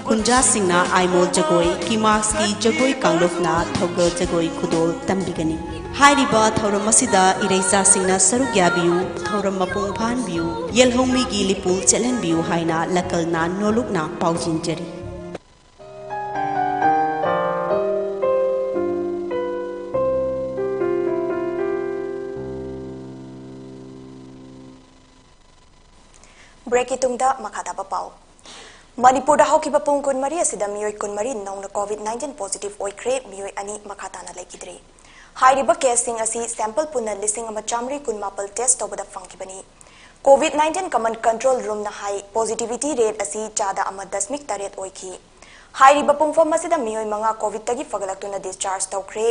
ꯈꯨꯟꯖꯥꯁꯤꯡꯅ ꯑꯥꯏꯃꯣꯜ ꯖꯒꯣꯏ, ꯀꯤꯃꯥꯛꯁꯀꯤ ꯖꯒꯣꯏ ꯀꯥꯡꯂꯨꯞꯅ ꯊꯧꯒꯜ ꯖꯒꯣꯏ ꯈꯨꯗꯣꯜ ꯇꯝꯕꯤꯒꯅꯤ꯫ ꯍꯥꯏꯔꯤꯕ ꯊꯧꯔꯝ ꯑꯁꯤꯗ ꯏꯔꯩꯆꯥꯁꯤꯡꯅ ꯁꯔꯨꯛ ꯌꯥꯕꯤꯌꯨ, ꯊꯧꯔꯝ ꯃꯄꯨꯡ ꯐꯥꯍꯟꯕꯤꯌꯨ, ꯌꯦꯜꯍꯧꯃꯤꯒꯤ ꯂꯤꯄꯨ ꯆꯦꯜꯍꯟꯕꯤꯌꯨ ꯍꯥꯏꯅ ꯂꯀꯜꯅ ꯅꯣꯂꯨꯛꯅ ꯄꯥꯎꯖꯦꯟꯖꯔꯤ꯫ ꯕ꯭ꯔꯦꯛꯀꯤ ꯇꯨꯡꯗ ꯃꯈꯥ ꯇꯥꯕ ꯄꯥꯎ꯫ ꯃꯅꯤꯄꯨꯔꯗ ꯍꯧꯈꯤꯕ ꯄꯨꯡ ꯀꯨꯟꯃꯔꯤ ꯑꯁꯤꯗ ꯃꯤꯑꯣꯏ ꯀꯨꯟꯃꯔꯤ ꯅꯧꯅ ꯀꯣꯚꯤꯗ ꯅꯥꯏꯟꯇꯤꯟ ꯄꯣꯖꯤꯇꯤꯚ ꯑꯣꯏꯈ꯭ꯔꯦ, ꯃꯤꯑꯣꯏ ꯑꯅꯤ ꯃꯈꯥ ꯇꯥꯅ ꯂꯩꯈꯤꯗ꯭ꯔꯦ꯫ ꯍꯥꯏꯔꯤꯕ ꯀꯦꯁꯁꯤꯡ ꯑꯁꯤ ꯁꯦꯝꯄꯜ ꯄꯨꯟꯅ ꯂꯤꯁꯤꯡ ꯑꯃ ꯆꯥꯃꯔꯤ ꯀꯨꯟꯃꯥꯄꯜ ꯇꯦꯁ ꯇꯧꯕꯗ ꯐꯪꯈꯤꯕꯅꯤ꯫ ꯀꯣꯚꯤꯗ ꯅꯥꯏꯟꯇꯤꯟ ꯀꯃꯟ ꯀꯟꯇ꯭ꯔꯣꯜ ꯔꯨꯝꯅ ꯍꯥꯏ, ꯄꯣꯖꯤꯇꯤꯚꯤꯇꯤ ꯔꯦꯠ ꯑꯁꯤ ꯆꯥꯗ ꯑꯃ ꯗꯁꯃꯤꯛ ꯇꯔꯦꯠ ꯑꯣꯏꯈꯤ꯫ ꯍꯥꯏꯔꯤꯕ ꯄꯨꯡꯐꯝ ꯑꯁꯤꯗ ꯃꯤꯑꯣꯏ ꯃꯉꯥ ꯀꯣꯚꯤꯗꯇꯒꯤ ꯐꯒꯠꯂꯛꯇꯨꯅ ꯗꯤꯁꯆꯥꯔꯖ ꯇꯧꯈ꯭ꯔꯦ꯫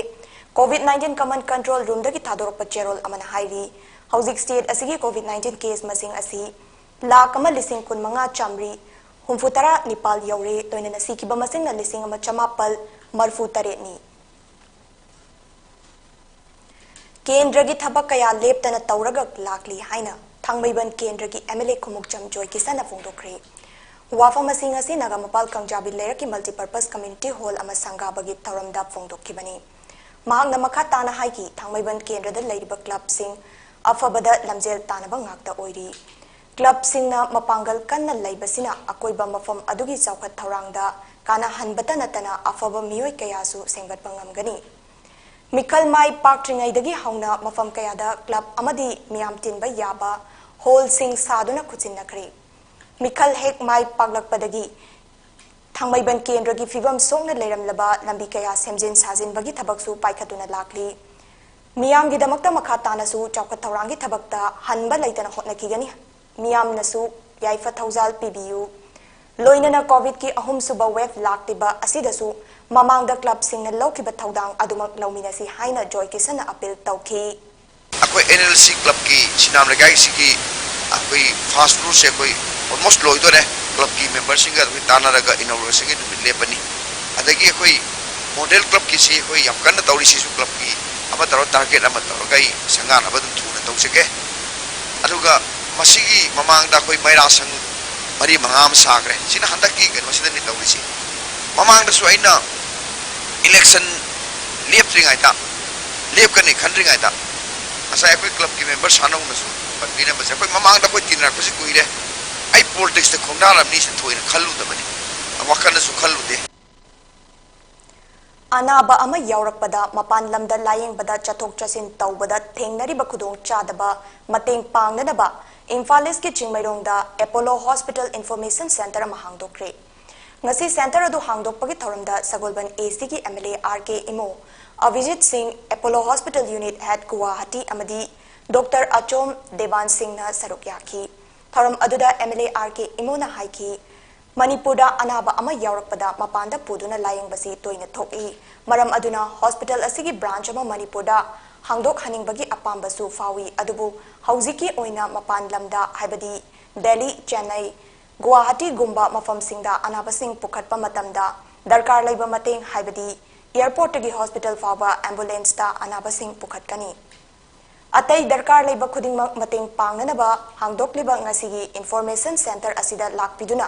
ꯀꯣꯚꯤꯗ ꯅꯥꯏꯟꯇꯤꯟ ꯀꯃꯟ ꯀꯟꯇ꯭ꯔꯣꯜ ꯔꯨꯝꯗꯒꯤ ꯊꯥꯗꯣꯔꯛꯄ ꯆꯦꯔꯣꯜ ꯑꯃꯅ ꯍꯥꯏꯔꯤ, ꯍꯧꯖꯤꯛ ꯁ꯭ꯇꯦꯠ ꯑꯁꯤꯒꯤ ꯀꯣꯚꯤꯗ ꯅꯥꯏꯟꯇꯤꯟ ꯀꯦꯁ ꯃꯁꯤꯡ ꯑꯁꯤ ꯂꯥꯈ ꯑꯃ ꯂꯤꯁꯤꯡ ꯀꯨꯟꯃꯉꯥ ꯆꯥꯃꯔꯤ ꯍꯨꯝꯐꯨꯇꯔꯥ ꯅꯤꯄꯥꯜ ꯌꯧꯔꯦ, ꯂꯣꯏꯅꯅ ꯁꯤꯈꯤꯕ ꯃꯁꯤꯡꯅ ꯂꯤꯁꯤꯡ ꯑꯃ ꯆꯃꯥꯄꯜ ꯃꯔꯤꯐꯨ ꯇꯔꯦꯠꯅꯤ꯫ ꯀꯦꯟꯗ꯭ꯔꯒꯤ ꯊꯕꯛ ꯀꯌꯥ ꯂꯦꯞꯇꯅ ꯇꯧꯔꯒ ꯂꯥꯛꯂꯤ ꯍꯥꯏꯅ ꯊꯥꯡꯃꯩꯕꯟ ꯀꯦꯟꯗ꯭ꯔꯒꯤ ꯑꯦꯝ ꯑꯦꯜ ꯑꯦ ꯈꯨꯃꯨꯛꯆꯝ ꯖꯣꯏꯀꯤꯁꯟꯅ ꯐꯣꯡꯗꯣꯛꯈ꯭ꯔꯦ꯫ ꯋꯥꯐꯝ ꯑꯁꯤꯡ ꯑꯁꯤ ꯅꯥꯒꯥꯃꯄꯥꯜ ꯀꯪꯖꯥꯕꯤ ꯂꯩꯔꯛꯀꯤ ꯃꯜꯇꯤꯄꯔꯄꯁ ꯀꯝꯃ꯭ꯌꯨꯅꯤꯇꯤ ꯍꯣꯜ ꯑꯃ ꯁꯪꯒꯥꯕꯒꯤ ꯊꯧꯔꯝꯗ ꯐꯣꯡꯗꯣꯛꯈꯤꯕꯅꯤ꯫ ꯃꯍꯥꯛꯅ ꯃꯈꯥ ꯇꯥꯅ ꯍꯥꯏꯈꯤ, ꯊꯥꯡꯃꯩꯕꯟ ꯀꯦꯟꯗ꯭ꯔꯗ ꯂꯩꯔꯤꯕ ꯀ꯭ꯂꯕꯁꯤꯡ ꯑꯐꯕꯗ ꯂꯝꯖꯦꯜ ꯇꯥꯟꯅꯕ ꯉꯥꯛꯇ ꯑꯣꯏꯔꯤ꯫ ꯀ꯭ꯂꯕꯁꯤꯡꯅ ꯃꯄꯥꯡꯒꯜ ꯀꯟꯅ ꯂꯩꯕꯁꯤꯅ ꯑꯀꯣꯏꯕ ꯃꯐꯝ ꯑꯗꯨꯒꯤ ꯆꯥꯎꯈꯠ ꯊꯧꯔꯥꯡꯗ ꯀꯥꯟꯅꯍꯟꯕꯇ ꯅꯠꯇꯅ ꯑꯐꯕ ꯃꯤꯑꯣꯏ ꯀꯌꯥꯁꯨ ꯁꯦꯝꯒꯠꯄ ꯉꯝꯒꯅꯤ꯫ ꯃꯤꯈꯜ ꯃꯥꯏ ꯄꯥꯛꯇ꯭ꯔꯤꯉꯩꯗꯒꯤ ꯍꯧꯅ ꯃꯐꯝ ꯀꯌꯥꯗ ꯀ꯭ꯂꯕ ꯑꯃꯗꯤ ꯃꯤꯌꯥꯝ ꯇꯤꯟꯕ ꯌꯥꯕ ꯍꯣꯜꯁꯤꯡ ꯁꯥꯗꯨꯅ ꯈꯨꯠꯁꯤꯟꯅꯈ꯭ꯔꯦ꯫ ꯃꯤꯈꯜ ꯍꯦꯛ ꯃꯥꯏ ꯄꯥꯛꯂꯛꯄꯗꯒꯤ ꯊꯥꯡꯃꯩꯕꯟ ꯀꯦꯟꯗ꯭ꯔꯒꯤ ꯐꯤꯕꯝ ꯁꯣꯛꯅ ꯂꯩꯔꯝꯂꯕ ꯂꯝꯕꯤ ꯀꯌꯥ ꯁꯦꯝꯖꯤꯟ ꯁꯥꯖꯤꯟꯕꯒꯤ ꯊꯕꯛꯁꯨ ꯄꯥꯏꯈꯠꯇꯨꯅ ꯂꯥꯛꯂꯤ꯫ ꯃꯤꯌꯥꯝꯒꯤꯗꯃꯛꯇ ꯃꯈꯥ ꯇꯥꯅꯁꯨ ꯆꯥꯎꯈꯠ ꯊꯧꯔꯥꯡꯒꯤ ꯊꯕꯛꯇ ꯍꯟꯕ ꯂꯩꯇꯅ ꯍꯣꯠꯅꯈꯤꯒꯅꯤ꯫ ꯃꯤꯌꯥꯝꯅꯁꯨ ꯌꯥꯏꯐ ꯊꯧꯖꯥꯜ ꯄꯤꯕꯤꯌꯨ꯫ ꯂꯣꯏꯅꯅ ꯀꯣꯚꯤꯗꯀꯤ ꯑꯍꯨꯝꯁꯨꯕ ꯋꯦꯚ ꯂꯥꯛꯂꯤꯕ ꯑꯁꯤꯗꯁꯨ ꯃꯃꯥꯡꯗ ꯀ꯭ꯂꯕꯁꯤꯡꯅ ꯂꯧꯈꯤꯕ ꯊꯧꯗꯥꯡ ꯑꯗꯨꯃꯛ ꯂꯧꯃꯤꯟꯅꯁꯤ ꯍꯥꯏꯅ ꯖꯣꯏ ꯀꯤꯁꯟꯅ ꯑꯄꯤꯜ ꯇꯧꯈꯤ꯫ ꯑꯩꯈꯣꯏ ꯑꯦꯟ ꯑꯦꯜ ꯁꯤ ꯀ꯭ꯂꯕꯀꯤ ꯁꯤꯅꯥꯝ ꯂꯩꯀꯥꯏꯁꯤꯒꯤ ꯑꯩꯈꯣꯏ ꯐꯥꯁ ꯔꯨꯜꯁꯦ ꯑꯩꯈꯣꯏ ꯑꯣꯜꯃꯣꯁ ꯂꯣꯏꯗꯣꯔꯦ꯫ ꯀ꯭ꯂꯕꯀꯤ ꯃꯦꯝꯕꯔꯁꯤꯡꯒ ꯑꯩꯈꯣꯏ ꯇꯥꯟꯅꯔꯒ ꯏꯅꯣꯒ꯭ꯔꯦꯁꯟꯒꯤ ꯅꯨꯃꯤꯠ ꯂꯦꯞꯄꯅꯤ꯫ ꯑꯗꯒꯤ ꯑꯩꯈꯣꯏ ꯃꯣꯗꯦꯜ ꯀ꯭ꯂꯕꯀꯤꯁꯤ ꯑꯩꯈꯣꯏ ꯌꯥꯝ ꯀꯟꯅ ꯇꯧꯔꯤ꯫ ꯁꯤꯁꯨ ꯀ꯭ꯂꯕꯀꯤ ꯑꯃ ꯇꯧꯔ, ꯇꯥꯔꯒꯦꯠ ꯑꯃ ꯇꯧꯔꯒ ꯑꯩ ꯁꯪꯒꯥꯅꯕ ꯑꯗꯨꯝ ꯊꯨꯅ ꯇꯧꯖꯒꯦ꯫ ꯑꯗꯨꯒ ꯃꯁꯤꯒꯤ ꯃꯃꯥꯡꯗ ꯑꯩꯈꯣꯏ ꯃꯩꯔꯥ ꯁꯪ ꯃꯔꯤ ꯃꯉꯥ ꯑꯃ ꯁꯥꯈ꯭ꯔꯦ꯫ ꯁꯤꯅ ꯍꯟꯗꯛꯀꯤ ꯀꯩꯅꯣꯁꯤꯗꯅꯤ ꯇꯧꯔꯤꯁꯤ꯫ ꯃꯃꯥꯡꯗꯁꯨ ꯑꯩꯅ ꯏꯂꯦꯛꯁꯟ ꯂꯦꯞꯇ꯭ꯔꯤꯉꯩꯗ, ꯂꯦꯞꯀꯅꯤ ꯈꯟꯗ꯭ꯔꯤꯉꯩꯗ, ꯉꯁꯥꯏ ꯑꯩꯈꯣꯏ ꯀ꯭ꯂꯕꯀꯤ ꯃꯦꯝꯕꯔ ꯁꯥꯅꯧꯅꯁꯨ ꯄꯟꯕꯤꯔꯝꯕꯁꯦ, ꯑꯩꯈꯣꯏ ꯃꯃꯥꯡꯗ ꯑꯩꯈꯣꯏ ꯇꯤꯟꯅꯔꯛꯄꯁꯤ ꯀꯨꯏꯔꯦ꯫ ꯑꯩ ꯄꯣꯂꯤꯇꯤꯛꯁꯇ ꯈꯣꯡꯗꯥꯔꯝꯅꯤꯁꯦ ꯊꯣꯏꯅ ꯈꯜꯂꯨꯗꯕꯅꯤ, ꯋꯥꯈꯜꯗꯁꯨ ꯈꯜꯂꯨꯗꯦ꯫ ꯑꯅꯥꯕ ꯑꯃ ꯌꯥꯎꯔꯛꯄꯗ ꯃꯄꯥꯟ ꯂꯝꯗ ꯂꯥꯌꯦꯡꯕꯗ ꯆꯠꯊꯣꯛ ꯆꯠꯁꯤꯟ ꯇꯧꯕꯗ ꯊꯦꯡꯅꯔꯤꯕ ꯈꯨꯗꯣꯡꯆꯥꯗꯕ ꯃꯇꯦꯡ ꯄꯥꯡꯅꯅꯕ ꯏꯝꯐꯥꯜ ꯏꯁꯀꯤ ꯆꯤꯡꯃꯩꯔꯣꯡꯗ ꯑꯦꯄꯣꯂꯣ ꯍꯣꯁꯄꯤꯇꯥꯜ ꯏꯟꯐꯣꯔꯃꯦꯁꯟ ꯁꯦꯟꯇꯔ ꯑꯃ ꯍꯥꯡꯗꯣꯛꯈ꯭ꯔꯦ꯫ ꯉꯁꯤ ꯁꯦꯟꯇꯔ ꯑꯗꯨ ꯍꯥꯡꯗꯣꯛꯄꯒꯤ ꯊꯧꯔꯝꯗ ꯁꯒꯣꯜꯕꯟ ꯑꯦ ꯁꯤꯒꯤ ꯑꯦꯝ ꯑꯦꯜ ꯑꯦ ꯑꯥꯔ ꯀꯦ ꯏꯃꯣ, ꯑꯚꯤꯖꯤꯠ ꯁꯤꯡ, Apollo hospital unit head Guwahati ꯑꯃꯗꯤ ꯗꯣꯛꯇꯔ ꯑꯆꯣꯝ ꯗꯦꯕꯥꯟ ꯁꯤꯡꯅ ꯁꯔꯨꯛ ꯌꯥꯈꯤ꯫ ꯊꯧꯔꯝ ꯑꯗꯨꯗ ꯑꯦꯝ ꯑꯦꯜ ꯑꯦ ꯑꯥꯔ ꯀꯦ ꯏꯃꯣꯅ ꯍꯥꯏꯈꯤ, ꯃꯅꯤꯄꯨꯔꯗ ꯑꯅꯥꯕ ꯑꯃ ꯌꯥꯎꯔꯛꯄꯗ ꯃꯄꯥꯟꯗ ꯄꯨꯗꯨꯅ ꯂꯥꯌꯦꯡꯕꯁꯤ ꯇꯣꯏꯅ ꯊꯣꯛꯏ꯫ ꯃꯔꯝ ꯑꯗꯨꯅ ꯍꯣꯁꯄꯤꯇꯥꯜ ꯑꯁꯤꯒꯤ ꯕ꯭ꯔꯥꯟꯆ ꯑꯃ ꯃꯅꯤꯄꯨꯔꯗ ꯍꯥꯡꯗꯣꯛꯍꯟꯅꯤꯡꯕꯒꯤ ꯑꯄꯥꯝꯕꯁꯨ ꯐꯥꯎꯏ꯫ ꯑꯗꯨꯕꯨ ꯍꯧꯖꯤꯛꯀꯤ ꯑꯣꯏꯅ ꯃꯄꯥꯟ ꯂꯝꯗ, ꯍꯥꯏꯕꯗꯤ ꯗꯦꯜꯂꯤ, ꯆꯦꯟꯅꯩ, ꯒꯨꯋꯥꯍꯥꯇꯤꯒꯨꯝꯕ ꯃꯐꯝꯁꯤꯡꯗ ꯑꯅꯥꯕꯁꯤꯡ ꯄꯨꯈꯠꯄ ꯃꯇꯝꯗ ꯗꯔꯀꯥꯔ ꯂꯩꯕ ꯃꯇꯦꯡ, ꯍꯥꯏꯕꯗꯤ ꯑꯦꯌꯔꯄꯣꯔꯠꯇꯒꯤ ꯍꯣꯁꯄꯤꯇꯥꯜ ꯐꯥꯎꯕ ꯑꯦꯝꯕꯨꯂꯦꯟꯁꯇ ꯑꯅꯥꯕꯁꯤꯡ ꯄꯨꯈꯠꯀꯅꯤ꯫ ꯑꯇꯩ ꯗꯔꯀꯥꯔ ꯂꯩꯕ ꯈꯨꯗꯤꯡꯃꯛ ꯃꯇꯦꯡ ꯄꯥꯡꯅꯅꯕ ꯍꯥꯡꯗꯣꯛꯂꯤꯕ ꯉꯁꯤꯒꯤ ꯏꯟꯐꯣꯔꯃꯦꯁꯟ ꯁꯦꯟꯇꯔ ꯑꯁꯤꯗ ꯂꯥꯛꯄꯤꯗꯨꯅ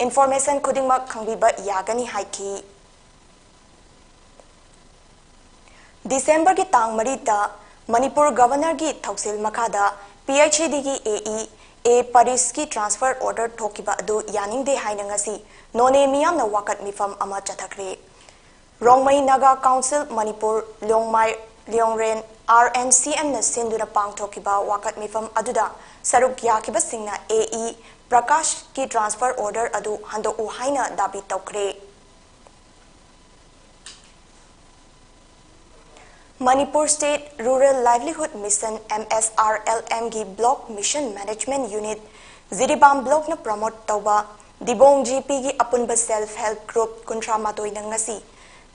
ꯏꯟꯐꯣꯔꯃꯦꯁꯟ ꯈꯨꯗꯤꯡꯃꯛ ꯈꯪꯕꯤꯕ ꯌꯥꯒꯅꯤ ꯍꯥꯏꯈꯤ꯫ ꯗꯤꯁꯦꯝꯕꯔꯒꯤ ꯇꯥꯡ ꯃꯔꯤꯗ ꯃꯅꯤꯄꯨꯔ ꯒꯚꯔꯅꯔꯒꯤ ꯊꯧꯁꯤꯜ ꯃꯈꯥꯗ ꯄꯤ ꯑꯩꯆ ꯏ ꯗꯤꯒꯤ ꯑꯦ ꯏ ꯑꯦ ꯄꯔꯤꯁꯀꯤ ꯇ꯭ꯔꯥꯟꯁꯐꯔ ꯑꯣꯔꯗꯔ ꯊꯣꯛꯈꯤꯕ ꯑꯗꯨ ꯌꯥꯅꯤꯡꯗꯦ ꯍꯥꯏꯅ ꯉꯁꯤ ꯅꯣꯅꯦ ꯃꯤꯌꯥꯝꯅ ꯋꯥꯀꯠ ꯃꯤꯐꯝ ꯑꯃ ꯆꯠꯊꯈ꯭ꯔꯦ꯫ Rongmei Naga council Manipur, Longmai, Liyongren, R N C ꯑꯦꯝꯅ ꯁꯤꯟꯗꯨꯅ ꯄꯥꯡꯊꯣꯛꯈꯤꯕ ꯋꯥꯀꯠ ꯃꯤꯐꯝ ꯑꯗꯨꯗ ꯁꯔꯨꯛ ꯌꯥꯈꯤꯕꯁꯤꯡꯅ ꯑꯦ ꯏ ꯄ꯭ꯔꯀꯥꯁꯀꯤ ꯇ꯭ꯔꯥꯟꯁꯐꯔ ꯑꯣꯔꯗꯔ ꯑꯗꯨ ꯍꯟꯗꯣꯛꯎ ꯍꯥꯏꯅ ꯗꯥꯕꯤ ꯇꯧꯈ꯭ꯔꯦ꯫ Manipur state rural livelihood mission, M S R L ꯑꯦꯝꯒꯤ block mission management unit, Jiribam ꯕ꯭ꯂꯣꯛꯅ ꯄ꯭ꯔꯃꯣꯠ ꯇꯧꯕ ꯗꯤꯕꯣꯡ ꯖꯤ ꯄꯤꯒꯤ ꯑꯄꯨꯟꯕ ꯁꯦꯜꯐ ꯍꯦꯜꯞ ꯒ꯭ꯔꯨꯞ ꯀꯨꯟꯊ꯭ꯔꯥ ꯃꯥꯊꯣꯏꯅ ꯉꯁꯤ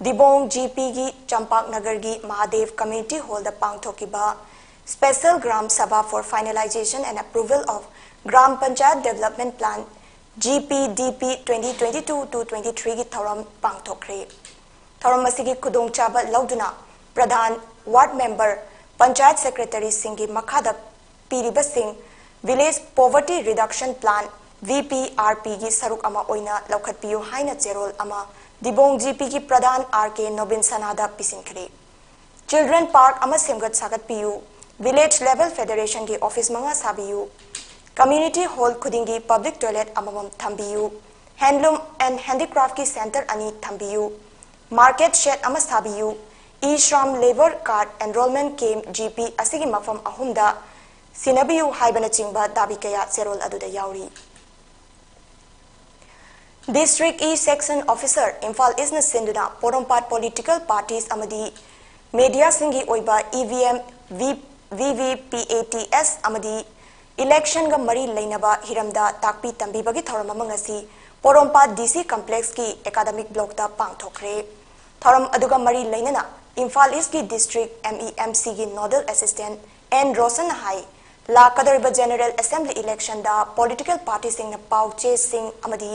ꯗꯤꯕꯣꯡ ꯖꯤꯄꯤꯒꯤ ꯆꯝꯄꯥꯛ ꯅꯒꯔꯒꯤ ꯃꯍꯥꯗꯦꯕ ꯀꯝꯃ꯭ꯌꯨꯅꯤꯇꯤ ꯍꯣꯜꯗ ꯄꯥꯡꯊꯣꯛꯈꯤꯕ Special Gram Sabha for Finalization and Approval of Gram Panchayat Development Plan, G P D P twenty twenty-two to twenty-three ꯒꯤ ꯊꯧꯔꯝ ꯄꯥꯡꯊꯣꯛꯈ꯭ꯔꯦ꯫ ꯊꯧꯔꯝ ꯑꯁꯤꯒꯤ ꯈꯨꯗꯣꯡꯆꯥꯕ ꯂꯧꯗꯨꯅ ꯄ꯭ꯔꯙꯥꯟ, ꯋꯥꯔꯗ ꯃꯦꯝꯕꯔ, ꯄꯟꯆꯥꯌꯠ ꯁꯦꯀ꯭ꯔꯦꯇꯔꯤꯁꯤꯡꯒꯤ ꯃꯈꯥꯗ ꯄꯤꯔꯤꯕꯁꯤꯡ Village Poverty Reduction Plan, V P R P ꯒꯤ ꯁꯔꯨꯛ ꯑꯃ ꯑꯣꯏꯅ ꯂꯧꯈꯠꯄꯤꯌꯨ ꯍꯥꯏꯅ ꯆꯦꯔꯣꯜ ꯑꯃ ꯗꯤꯕꯣꯡ ꯖꯤꯄꯤꯒꯤ ꯄ꯭ꯔꯙꯥꯟ ꯑꯥꯔ ꯀꯦ ꯅꯣꯕꯤꯟ ꯁꯅꯥꯗ ꯄꯤꯁꯤꯟꯈ꯭ꯔꯦ꯫ ꯆꯤꯜꯗ꯭ꯔꯦꯟ ꯄꯥꯔꯛ ꯑꯃ ꯁꯦꯝꯒꯠ ꯁꯥꯒꯠꯄꯤꯌꯨ꯫ ꯚꯤꯂꯦꯖ ꯂꯦꯚꯦꯜ ꯐꯦꯗꯔꯦꯁꯟꯒꯤ ꯑꯣꯐꯤꯁ ꯃꯉꯥ ꯁꯥꯕꯤꯌꯨ꯫ ꯀꯝꯃ꯭ꯌꯨꯅꯤꯇꯤ ꯍꯣꯜ ꯈꯨꯗꯤꯡꯒꯤ ꯄꯕ꯭ꯂꯤꯛ ꯇꯣꯏꯂꯦꯠ ꯑꯃꯃꯝ ꯊꯝꯕꯤꯌꯨ꯫ ꯍꯦꯟꯗꯂꯨꯝ ꯑꯦꯟ ꯍꯦꯟꯗꯤꯀ꯭ꯔꯥꯐꯀꯤ ꯁꯦꯟꯇꯔ ꯑꯅꯤ ꯊꯝꯕꯤꯌꯨ꯫ ꯃꯥꯔꯀꯦꯠ ꯁꯦꯠ ꯑꯃ ꯁꯥꯕꯤꯌꯨ꯫ E Shram labour card enrolment camp GP ꯑꯁꯤꯒꯤ ꯃꯐꯝ ꯑꯍꯨꯝꯗ ꯁꯤꯟꯅꯕꯤꯌꯨ ꯍꯥꯏꯕꯅꯆꯤꯡꯕ ꯗꯥꯕꯤ ꯀꯌꯥ ꯆꯦꯔꯣꯜ ꯑꯗꯨꯗ ꯌꯥꯎꯔꯤ꯫ District election officer Imphal ꯏꯁꯅ ꯁꯤꯟꯗꯨꯅ ꯄꯣꯔꯣꯝꯄꯥꯠ ꯄꯣꯂꯤꯇꯤꯀꯦꯜ ꯄꯥꯔꯇꯤꯁ ꯑꯃꯗꯤ ꯃꯦꯗꯤꯌꯥꯁꯤꯡꯒꯤ ꯑꯣꯏꯕ E V M, V V P A T S ꯑꯃꯗꯤ ꯏꯂꯦꯛꯁꯟꯒ ꯃꯔꯤ ꯂꯩꯅꯕ ꯍꯤꯔꯝꯗ ꯇꯥꯛꯄꯤ ꯇꯝꯕꯤꯕꯒꯤ ꯊꯧꯔꯝ ꯑꯃ ꯉꯁꯤ ꯄꯣꯔꯣꯝꯄꯥꯠ ꯗꯤ ꯁꯤ ꯀꯝꯄ꯭ꯂꯦꯛꯁꯀꯤ ꯑꯦꯀꯥꯗꯃꯤꯛ ꯕ꯭ꯂꯣꯛꯇ ꯄꯥꯡꯊꯣꯛꯈ꯭ꯔꯦ꯫ ꯊꯧꯔꯝ ꯑꯗꯨꯒ ꯃꯔꯤ ꯂꯩꯅꯅ ꯏꯝꯐꯥꯜ ꯏꯁꯀꯤ ꯗꯤꯁꯇ꯭ꯔꯤꯛ ꯑꯦꯝ ꯏ ꯑꯦꯝ ꯁꯤꯒꯤ ꯅꯣꯗꯦꯜ ꯑꯦꯁꯤꯁꯇꯦꯟꯠ ꯑꯦꯟ ꯔꯣꯁꯟꯅ ꯍꯥꯏ, ꯂꯥꯛꯀꯗꯧꯔꯤꯕ ꯖꯦꯅꯔꯦꯜ ꯑꯦꯁꯦꯝꯕ꯭ꯂꯤ ꯏꯂꯦꯛꯁꯟꯗ ꯄꯣꯂꯤꯇꯤꯀꯦꯜ ꯄꯥꯔꯇꯤꯁꯤꯡꯅ ꯄꯥꯎ ꯆꯦꯁꯤꯡ ꯑꯃꯗꯤ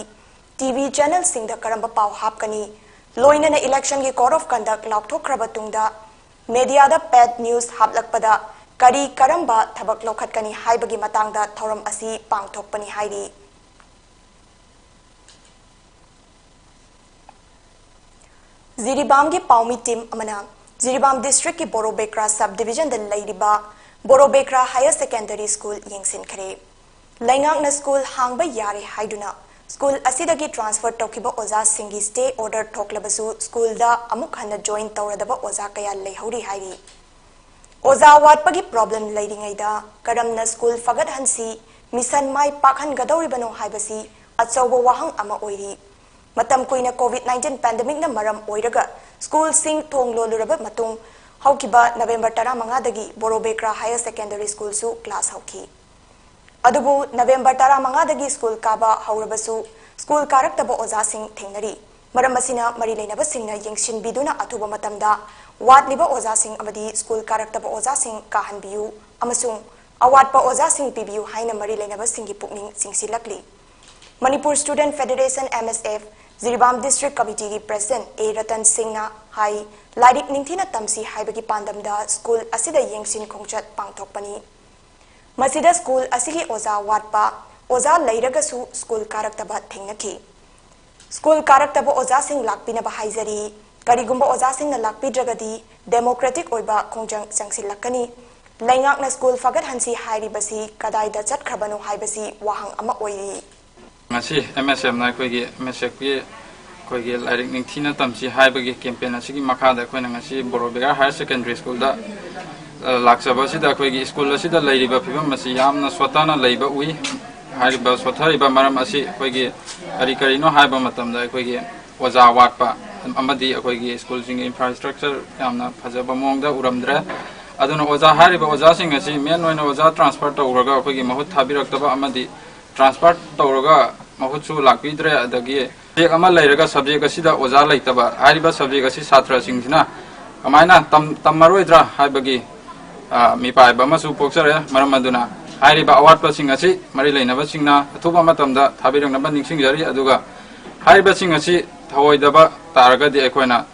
ꯇꯤ ꯚꯤ ꯆꯦꯅꯦꯜꯁꯤꯡꯗ ꯀꯔꯝꯕ ꯄꯥꯎ ꯍꯥꯞꯀꯅꯤ, ꯂꯣꯏꯅꯅ ꯏꯂꯦꯛꯁꯟꯒꯤ ꯀꯣꯗ ꯑꯣꯐ ꯀꯟꯗꯛ ꯂꯥꯎꯊꯣꯛꯈ꯭ꯔꯕ ꯇꯨꯡꯗ ꯃꯦꯗꯤꯌꯥꯗ ꯄꯦꯗ ꯅ꯭ꯌꯨꯁ ꯍꯥꯞꯂꯛꯄꯗ ꯀꯔꯤ ꯀꯔꯝꯕ ꯊꯕꯛ ꯂꯧꯈꯠꯀꯅꯤ ꯍꯥꯏꯕꯒꯤ ꯃꯇꯥꯡꯗ ꯊꯧꯔꯝ ꯑꯁꯤ ꯄꯥꯡꯊꯣꯛꯄꯅꯤ ꯍꯥꯏꯔꯤ꯫ ꯖꯤꯔꯤꯕꯥꯝꯒꯤ ꯄꯥꯎꯃꯤ ꯇꯤꯝ ꯑꯃꯅ ꯖꯤꯔꯤꯕꯥꯝ ꯗꯤꯁꯇ꯭ꯔꯤꯛꯀꯤ ꯕꯣꯔꯣꯕꯦꯀ꯭ꯔꯥ ꯁꯕ ꯗꯤꯕꯤꯖꯟꯗ ꯂꯩꯔꯤꯕ ꯕꯣꯔꯣꯕꯦꯀ꯭ꯔꯥ ꯍꯥꯌꯔ ꯁꯦꯀꯦꯟꯗꯔꯤ ꯁ꯭ꯀꯨꯜ ꯌꯦꯡꯁꯤꯟꯈ꯭ꯔꯦ꯫ ꯂꯩꯉꯥꯛꯅ ꯁ꯭ꯀꯨꯜ ꯍꯥꯡꯕ ꯌꯥꯔꯦ ꯍꯥꯏꯗꯨꯅ ꯁ꯭ꯀꯨꯜ ꯑꯁꯤꯗꯒꯤ ꯇ꯭ꯔꯥꯟꯁꯐꯔ ꯇꯧꯈꯤꯕ ꯑꯣꯖꯥꯁꯤꯡꯒꯤ ꯁ꯭ꯇꯦ ꯑꯣꯔꯗꯔ ꯊꯣꯛꯂꯕꯁꯨ ꯁ꯭ꯀꯨꯜꯗ ꯑꯃꯨꯛ ꯍꯟꯅ ꯖꯣꯏꯟ ꯇꯧꯔꯗꯕ ꯑꯣꯖꯥ ꯀꯌꯥ ꯂꯩꯍꯧꯔꯤ ꯍꯥꯏꯔꯤ꯫ ꯑꯣꯖꯥ ꯋꯥꯠꯄꯒꯤ ꯄ꯭ꯔꯣꯕ꯭ꯂꯦꯝ ꯂꯩꯔꯤꯉꯩꯗ ꯀꯔꯝꯅ ꯁ꯭ꯀꯨꯜ ꯐꯒꯠꯍꯟꯁꯤ, ꯃꯤꯁꯟ ꯃꯥꯏ ꯄꯥꯛꯍꯟꯒꯗꯧꯔꯤꯕꯅꯣ ꯍꯥꯏꯕꯁꯤ ꯑꯆꯧꯕ ꯋꯥꯍꯪ ꯑꯃ ꯑꯣꯏꯔꯤ꯫ ꯃꯇꯝ ꯀꯨꯏꯅ ꯀꯣꯚꯤꯗ ꯅꯥꯏꯟꯇꯤꯟ ꯄꯦꯟꯗꯦꯃꯤꯛꯅ ꯃꯔꯝ ꯑꯣꯏꯔꯒ ꯁ꯭ꯀꯨꯜꯁꯤꯡ ꯊꯣꯡ ꯂꯣꯜꯂꯨꯔꯕ ꯃꯇꯨꯡ, ꯍꯧꯈꯤꯕ ꯅꯕꯦꯝꯕꯔ ꯇꯔꯥꯃꯉꯥꯗꯒꯤ ꯕꯣꯔꯣꯕꯦꯀ꯭ꯔꯥ ꯍꯥꯌꯔ ꯁꯦꯀꯦꯟꯗꯔꯤ ꯁ꯭ꯀꯨꯜꯁꯨ ꯀ꯭ꯂꯥꯁ ꯍꯧꯈꯤ꯫ ꯑꯗꯨꯕꯨ ꯅꯕꯦꯝꯕꯔ ꯇꯔꯥꯃꯉꯥꯗꯒꯤ ꯁ꯭ꯀꯨꯜ ꯀꯥꯕ ꯍꯧꯔꯕꯁꯨ ꯁ꯭ꯀꯨꯜ ꯀꯥꯔꯛꯇꯕ ꯑꯣꯖꯥꯁꯤꯡ ꯊꯦꯡꯅꯔꯤ꯫ ꯃꯔꯝ ꯑꯁꯤꯅ ꯃꯔꯤ ꯂꯩꯅꯕꯁꯤꯡꯅ ꯌꯦꯡꯁꯤꯟꯕꯤꯗꯨꯅ ꯑꯊꯨꯕ ꯃꯇꯝꯗ ꯋꯥꯠꯂꯤꯕ ꯑꯣꯖꯥꯁꯤꯡ ꯑꯃꯗꯤ ꯁ꯭ꯀꯨꯜ ꯀꯥꯔꯛꯇꯕ ꯑꯣꯖꯥꯁꯤꯡ ꯀꯥꯍꯟꯕꯤꯌꯨ ꯑꯃꯁꯨꯡ ꯑꯋꯥꯠꯄ ꯑꯣꯖꯥꯁꯤꯡ ꯄꯤꯕꯤꯌꯨ ꯍꯥꯏꯅ ꯃꯔꯤ ꯂꯩꯅꯕꯁꯤꯡꯒꯤ ꯄꯨꯛꯅꯤꯡ ꯆꯤꯡꯁꯤꯜꯂꯛꯂꯤ꯫ ꯃꯅꯤꯄꯨꯔ ꯁ꯭ꯇꯨꯗꯦꯟꯠ ꯐꯦꯗꯔꯦꯁꯟ, ꯑꯦꯝ ꯑꯦꯁ ꯑꯦꯐ, ꯖꯤꯔꯤꯕꯥꯝ ꯗꯤꯁꯇ꯭ꯔꯤꯛ ꯀꯃꯤꯇꯤꯒꯤ ꯄ꯭ꯔꯦꯁꯤꯗꯦꯟꯠ ꯑꯦ ꯔꯇꯟ ꯁꯤꯡꯅ ꯍꯥꯏ, ꯂꯥꯏꯔꯤꯛ ꯅꯤꯡꯊꯤꯅ ꯇꯝꯁꯤ ꯍꯥꯏꯕꯒꯤ ꯄꯥꯟꯗꯝꯗ ꯁ꯭ꯀꯨꯜ ꯑꯁꯤꯗ ꯌꯦꯡꯁꯤꯟ ꯈꯣꯡꯆꯠ ꯄꯥꯡꯊꯣꯛꯄꯅꯤ꯫ ꯃꯁꯤꯗ ꯁ꯭ꯀꯨꯜ ꯑꯁꯤꯒꯤ ꯑꯣꯖꯥ ꯋꯥꯠꯄ, ꯑꯣꯖꯥ ꯂꯩꯔꯒꯁꯨ ꯁ꯭ꯀꯨꯜ ꯀꯥꯔꯛꯇꯕ ꯊꯦꯡꯅꯈꯤ꯫ ꯁ꯭ꯀꯨꯜ ꯀꯥꯔꯛꯇꯕ ꯑꯣꯖꯥꯁꯤꯡ ꯂꯥꯛꯄꯤꯅꯕ ꯍꯥꯏꯖꯔꯤ꯫ ꯀꯔꯤꯒꯨꯝꯕ ꯑꯣꯖꯥꯁꯤꯡꯅ ꯂꯥꯛꯄꯤꯗ꯭ꯔꯒꯗꯤ ꯗꯦꯃꯣꯀ꯭ꯔꯦꯇꯤꯛ ꯑꯣꯏꯕ ꯈꯣꯡꯖꯪ ꯆꯪꯁꯤꯜꯂꯛꯀꯅꯤ꯫ ꯂꯩꯉꯥꯛꯅ ꯁ꯭ꯀꯨꯜ ꯐꯒꯠꯍꯟꯁꯤ ꯍꯥꯏꯔꯤꯕꯁꯤ ꯀꯗꯥꯏꯗ ꯆꯠꯈ꯭ꯔꯕꯅꯣ ꯍꯥꯏꯕꯁꯤ ꯋꯥꯍꯪ ꯑꯃ ꯑꯣꯏꯔꯤ꯫ ꯉꯁꯤ ꯑꯦꯝ ꯑꯦꯁ ꯑꯦꯐꯅ ꯑꯩꯈꯣꯏꯒꯤ ꯑꯦꯝ ꯑꯦꯁ ꯑꯦꯐꯀꯤ ꯑꯩꯈꯣꯏꯒꯤ ꯂꯥꯏꯔꯤꯛ ꯅꯤꯡꯊꯤꯅ ꯇꯝꯁꯤ ꯍꯥꯏꯕꯒꯤ ꯀꯦꯝꯄꯦꯟ ꯑꯁꯤꯒꯤ ꯃꯈꯥꯗ ꯑꯩꯈꯣꯏꯅ ꯉꯁꯤ ꯕꯣꯔꯣ ꯕꯤꯍꯥꯔ ꯍꯥꯌꯔ ꯁꯦꯀꯦꯟꯗꯔꯤ ꯁ꯭ꯀꯨꯜꯗ, ꯑ, ꯂꯥꯛꯆꯕ ꯑꯁꯤꯗ ꯑꯩꯈꯣꯏꯒꯤ ꯁ꯭ꯀꯨꯜ ꯑꯁꯤꯗ ꯂꯩꯔꯤꯕ ꯐꯤꯕꯝ ꯑꯁꯤ ꯌꯥꯝꯅ ꯁꯣꯠꯊꯅ ꯂꯩꯕ ꯎꯏ꯫ ꯍꯥꯏꯔꯤꯕ ꯁꯣꯠꯊꯔꯤꯕ ꯃꯔꯝ ꯑꯁꯤ ꯑꯩꯈꯣꯏꯒꯤ ꯀꯔꯤ ꯀꯔꯤꯅꯣ ꯍꯥꯏꯕ ꯃꯇꯝꯗ ꯑꯩꯈꯣꯏꯒꯤ ꯑꯣꯖꯥ ꯋꯥꯠꯄ ꯑꯃꯗꯤ ꯑꯩꯈꯣꯏꯒꯤ ꯁ꯭ꯀꯨꯜꯁꯤꯡꯒꯤ ꯏꯟꯐ꯭ꯔꯥꯁ꯭ꯇ꯭ꯔꯛꯆꯔ ꯌꯥꯝꯅ ꯐꯖꯕ ꯃꯑꯣꯡꯗ ꯎꯔꯝꯗ꯭ꯔꯦ꯫ ꯑꯗꯨꯅ ꯑꯣꯖꯥ, ꯍꯥꯏꯔꯤꯕ ꯑꯣꯖꯥꯁꯤꯡ ꯑꯁꯤ ꯃꯦꯟ ꯑꯣꯏꯅ ꯑꯣꯖꯥ ꯇ꯭ꯔꯥꯟꯁꯐꯔ ꯇꯧꯔꯒ ꯑꯩꯈꯣꯏꯒꯤ ꯃꯍꯨꯠ ꯊꯥꯕꯤꯔꯛꯇꯕ ꯑꯃꯗꯤ ꯇ꯭ꯔꯥꯟꯁꯐꯔ ꯇꯧꯔꯒ ꯃꯍꯨꯠꯁꯨ ꯂꯥꯛꯄꯤꯗ꯭ꯔꯦ꯫ ꯑꯗꯒꯤ ꯁꯕꯖꯦꯛ ꯑꯃ ꯂꯩꯔꯒ ꯁꯕꯖꯦꯛ ꯑꯁꯤꯗ ꯑꯣꯖꯥ ꯂꯩꯇꯕ, ꯍꯥꯏꯔꯤꯕ ꯁꯕꯖꯦꯛ ꯑꯁꯤ ꯁꯥꯇ꯭ꯔꯁꯤꯡꯁꯤꯅ ꯀꯃꯥꯏꯅ ꯇꯝ-, ꯇꯝꯃꯔꯣꯏꯗ꯭ꯔꯥ ꯍꯥꯏꯕꯒꯤ, ꯑ, ꯃꯤꯄꯥꯏꯕ ꯑꯃꯁꯨ ꯄꯣꯛꯆꯔꯦ꯫ ꯃꯔꯝ ꯑꯗꯨꯅ ꯍꯥꯏꯔꯤꯕ ꯑꯋꯥꯠꯄꯁꯤꯡ ꯑꯁꯤ ꯃꯔꯤ ꯂꯩꯅꯕꯁꯤꯡꯅ ꯑꯊꯨꯕ ꯃꯇꯝꯗ ꯊꯥꯕꯤꯔꯛꯅꯕ ꯅꯤꯡꯁꯤꯡꯖꯔꯤ꯫ ꯑꯗꯨꯒ ꯍꯥꯏꯔꯤꯕꯁꯤꯡ ꯑꯁꯤ ꯊꯧꯑꯣꯏꯗꯕ ꯇꯥꯔꯒꯗꯤ ꯑꯩꯈꯣꯏꯅ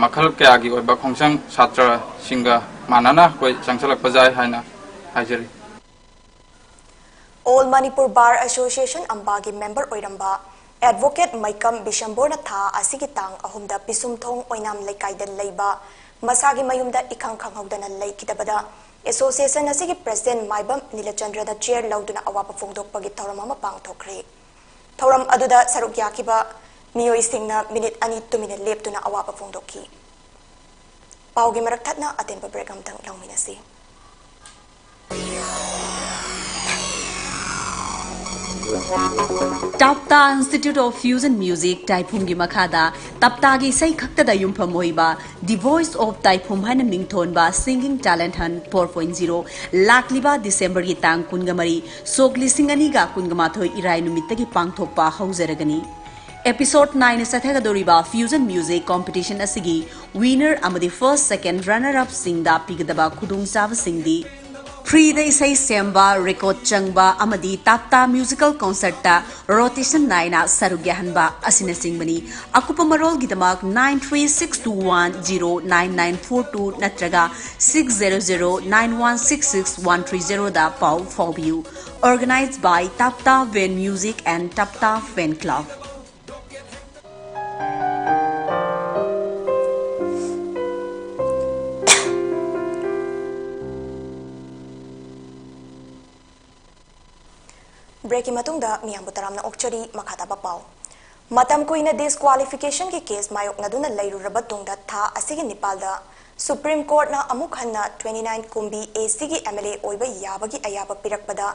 ꯃꯈꯜ ꯀꯌꯥꯒꯤ ꯑꯣꯏꯕ ꯈꯣꯡꯆꯪ ꯁꯥꯇ꯭ꯔꯁꯤꯡꯒ ꯃꯥꯟꯅꯅ ꯑꯩꯈꯣꯏ ꯆꯪꯁꯤꯜꯂꯛꯄ ꯌꯥꯏ ꯍꯥꯏꯅ ꯍꯥꯏꯖꯔꯤ꯫ ꯑꯣꯜ ꯃꯅꯤꯄꯨꯔ ꯕꯥꯔ ꯑꯦꯁꯣꯁꯤꯌꯦꯁꯟ, ꯑꯝꯕꯥꯒꯤ ꯃꯦꯝꯕꯔ ꯑꯣꯏꯔꯝꯕ ꯑꯦꯗꯚꯣꯀꯦꯠ ꯃꯩꯀꯝ ꯕꯤꯁꯝꯕꯣꯔꯅ ꯊꯥ ꯑꯁꯤꯒꯤ ꯇꯥꯡ ꯑꯍꯨꯝꯗ ꯄꯤꯁꯨꯝꯊꯣꯡ ꯑꯣꯏꯅꯥꯝ ꯂꯩꯀꯥꯏꯗ ꯂꯩꯕ ꯃꯁꯥꯒꯤ ꯃꯌꯨꯝꯗ ꯏꯈꯪ ꯈꯪꯍꯧꯗꯅ ꯂꯩꯈꯤꯗꯕꯗ, ꯑꯦꯁꯣꯁꯤꯌꯦꯁꯟ ꯑꯁꯤꯒꯤ ꯄ꯭ꯔꯦꯁꯤꯗꯦꯟꯠ ꯃꯥꯏꯕꯝ ꯅꯤꯂꯆꯟꯗ꯭ꯔꯅ ꯆꯦꯌꯔ ꯂꯧꯗꯨꯅ ꯑꯋꯥꯕ ꯐꯣꯡꯗꯣꯛꯄꯒꯤ ꯊꯧꯔꯝ ꯑꯃ ꯄꯥꯡꯊꯣꯛꯈ꯭ꯔꯦ꯫ ꯊꯧꯔꯝ ꯑꯗꯨꯗ ꯁꯔꯨꯛ ꯌꯥꯈꯤꯕ ꯃꯤꯑꯣꯏꯁꯤꯡꯅ ꯃꯤꯅꯤꯠ ꯑꯅꯤ ꯇꯨꯃꯤꯟꯅ ꯂꯦꯞꯇꯨꯅ ꯑꯋꯥꯕ ꯐꯣꯡꯗꯣꯛꯈꯤ꯫ ꯄꯥꯎꯒꯤ ꯃꯔꯛ ꯊꯠꯅ ꯑꯇꯦꯟꯕ ꯕ꯭ꯔꯦꯛ ꯑꯃꯇꯪ ꯂꯧꯃꯤꯟꯅꯁꯤ꯫ ꯇꯥꯞꯇꯥ ꯏꯟꯁꯇꯤꯇ꯭ꯌꯨꯠ ꯑꯣꯐ ꯐ꯭ꯌꯨꯖꯟ ꯃ꯭ꯌꯨꯖꯤꯛ ꯇꯥꯏꯐꯨꯝꯒꯤ ꯃꯈꯥꯗ ꯇꯥꯞꯇꯥꯒꯤ ꯏꯁꯩ ꯈꯛꯇꯗ ꯌꯨꯝꯐꯝ ꯑꯣꯏꯕ The Voice of ꯇꯥꯏꯐꯨꯝ ꯍꯥꯏꯅ ꯃꯤꯡꯊꯣꯟꯕ Singing Talent Hunt four point zero ꯂꯥꯛꯂꯤꯕ ꯗꯤꯁꯦꯝꯕꯔꯒꯤ ꯇꯥꯡ ꯀꯨꯟꯒ ꯃꯔꯤ, ꯁꯣꯛ ꯂꯤꯁꯤꯡ ꯑꯅꯤꯒ ꯀꯨꯟꯒ ꯃꯥꯊꯣꯏ ꯏꯔꯥꯏ ꯅꯨꯃꯤꯠꯇꯒꯤ ꯄꯥꯡꯊꯣꯛꯄ ꯍꯧꯖꯔꯒꯅꯤ꯫ Episode nine ꯆꯠꯊꯒꯗꯧꯔꯤꯕ Fusion Music Competition ꯑꯁꯤꯒꯤ winner ꯑꯃꯗꯤ first, second, runner up ꯁꯤꯡꯗ ꯄꯤꯒꯗꯕ ꯈꯨꯗꯣꯡꯆꯥꯕꯁꯤꯡꯗꯤ: free ꯗ ꯏꯁꯩ ꯁꯦꯝꯕ, record ꯆꯪꯕ ꯑꯃꯗꯤ ꯇꯥꯞꯇꯥ musical concert ꯇ rotation ꯅꯥꯏꯅ ꯁꯔꯨꯛ ꯌꯥꯍꯟꯕ ꯑꯁꯤꯅꯆꯤꯡꯕꯅꯤ꯫ ꯑꯀꯨꯞꯄ ꯃꯔꯣꯜꯒꯤꯗꯃꯛ nine three six two one zero nine nine four two ꯅꯠꯇ꯭ꯔꯒ six zero zero nine one six six one three zero ꯗ ꯄꯥꯎ ꯐꯥꯎꯕꯤꯌꯨ꯫ Organized by Tapta Van Music and Tapta Fan Club. Break ꯀꯤ ꯃꯇꯨꯡꯗ ꯃꯤꯌꯥꯝꯕꯨ ꯇꯔꯥꯝꯅ ꯑꯣꯛꯆꯔꯤ꯫ ꯃꯈꯥ ꯇꯥꯕ ꯄꯥꯎ꯫ ꯃꯇꯝ ꯀꯨꯏꯅ disqualification ꯒꯤ case ꯃꯥꯌꯣꯛꯅꯗꯨꯅ ꯂꯩꯔꯨꯔꯕ ꯇꯨꯡꯗ ꯊꯥ ꯑꯁꯤꯒꯤ ꯅꯤꯄꯥꯜꯗ Supreme Court ꯅ ꯑꯃꯨꯛ ꯍꯟꯅ twenty nine ꯀꯨꯝꯕꯤ A C ꯒꯤ M L A ꯑꯣꯏꯕ ꯌꯥꯕꯒꯤ ꯑꯌꯥꯕ ꯄꯤꯔꯛꯄꯗ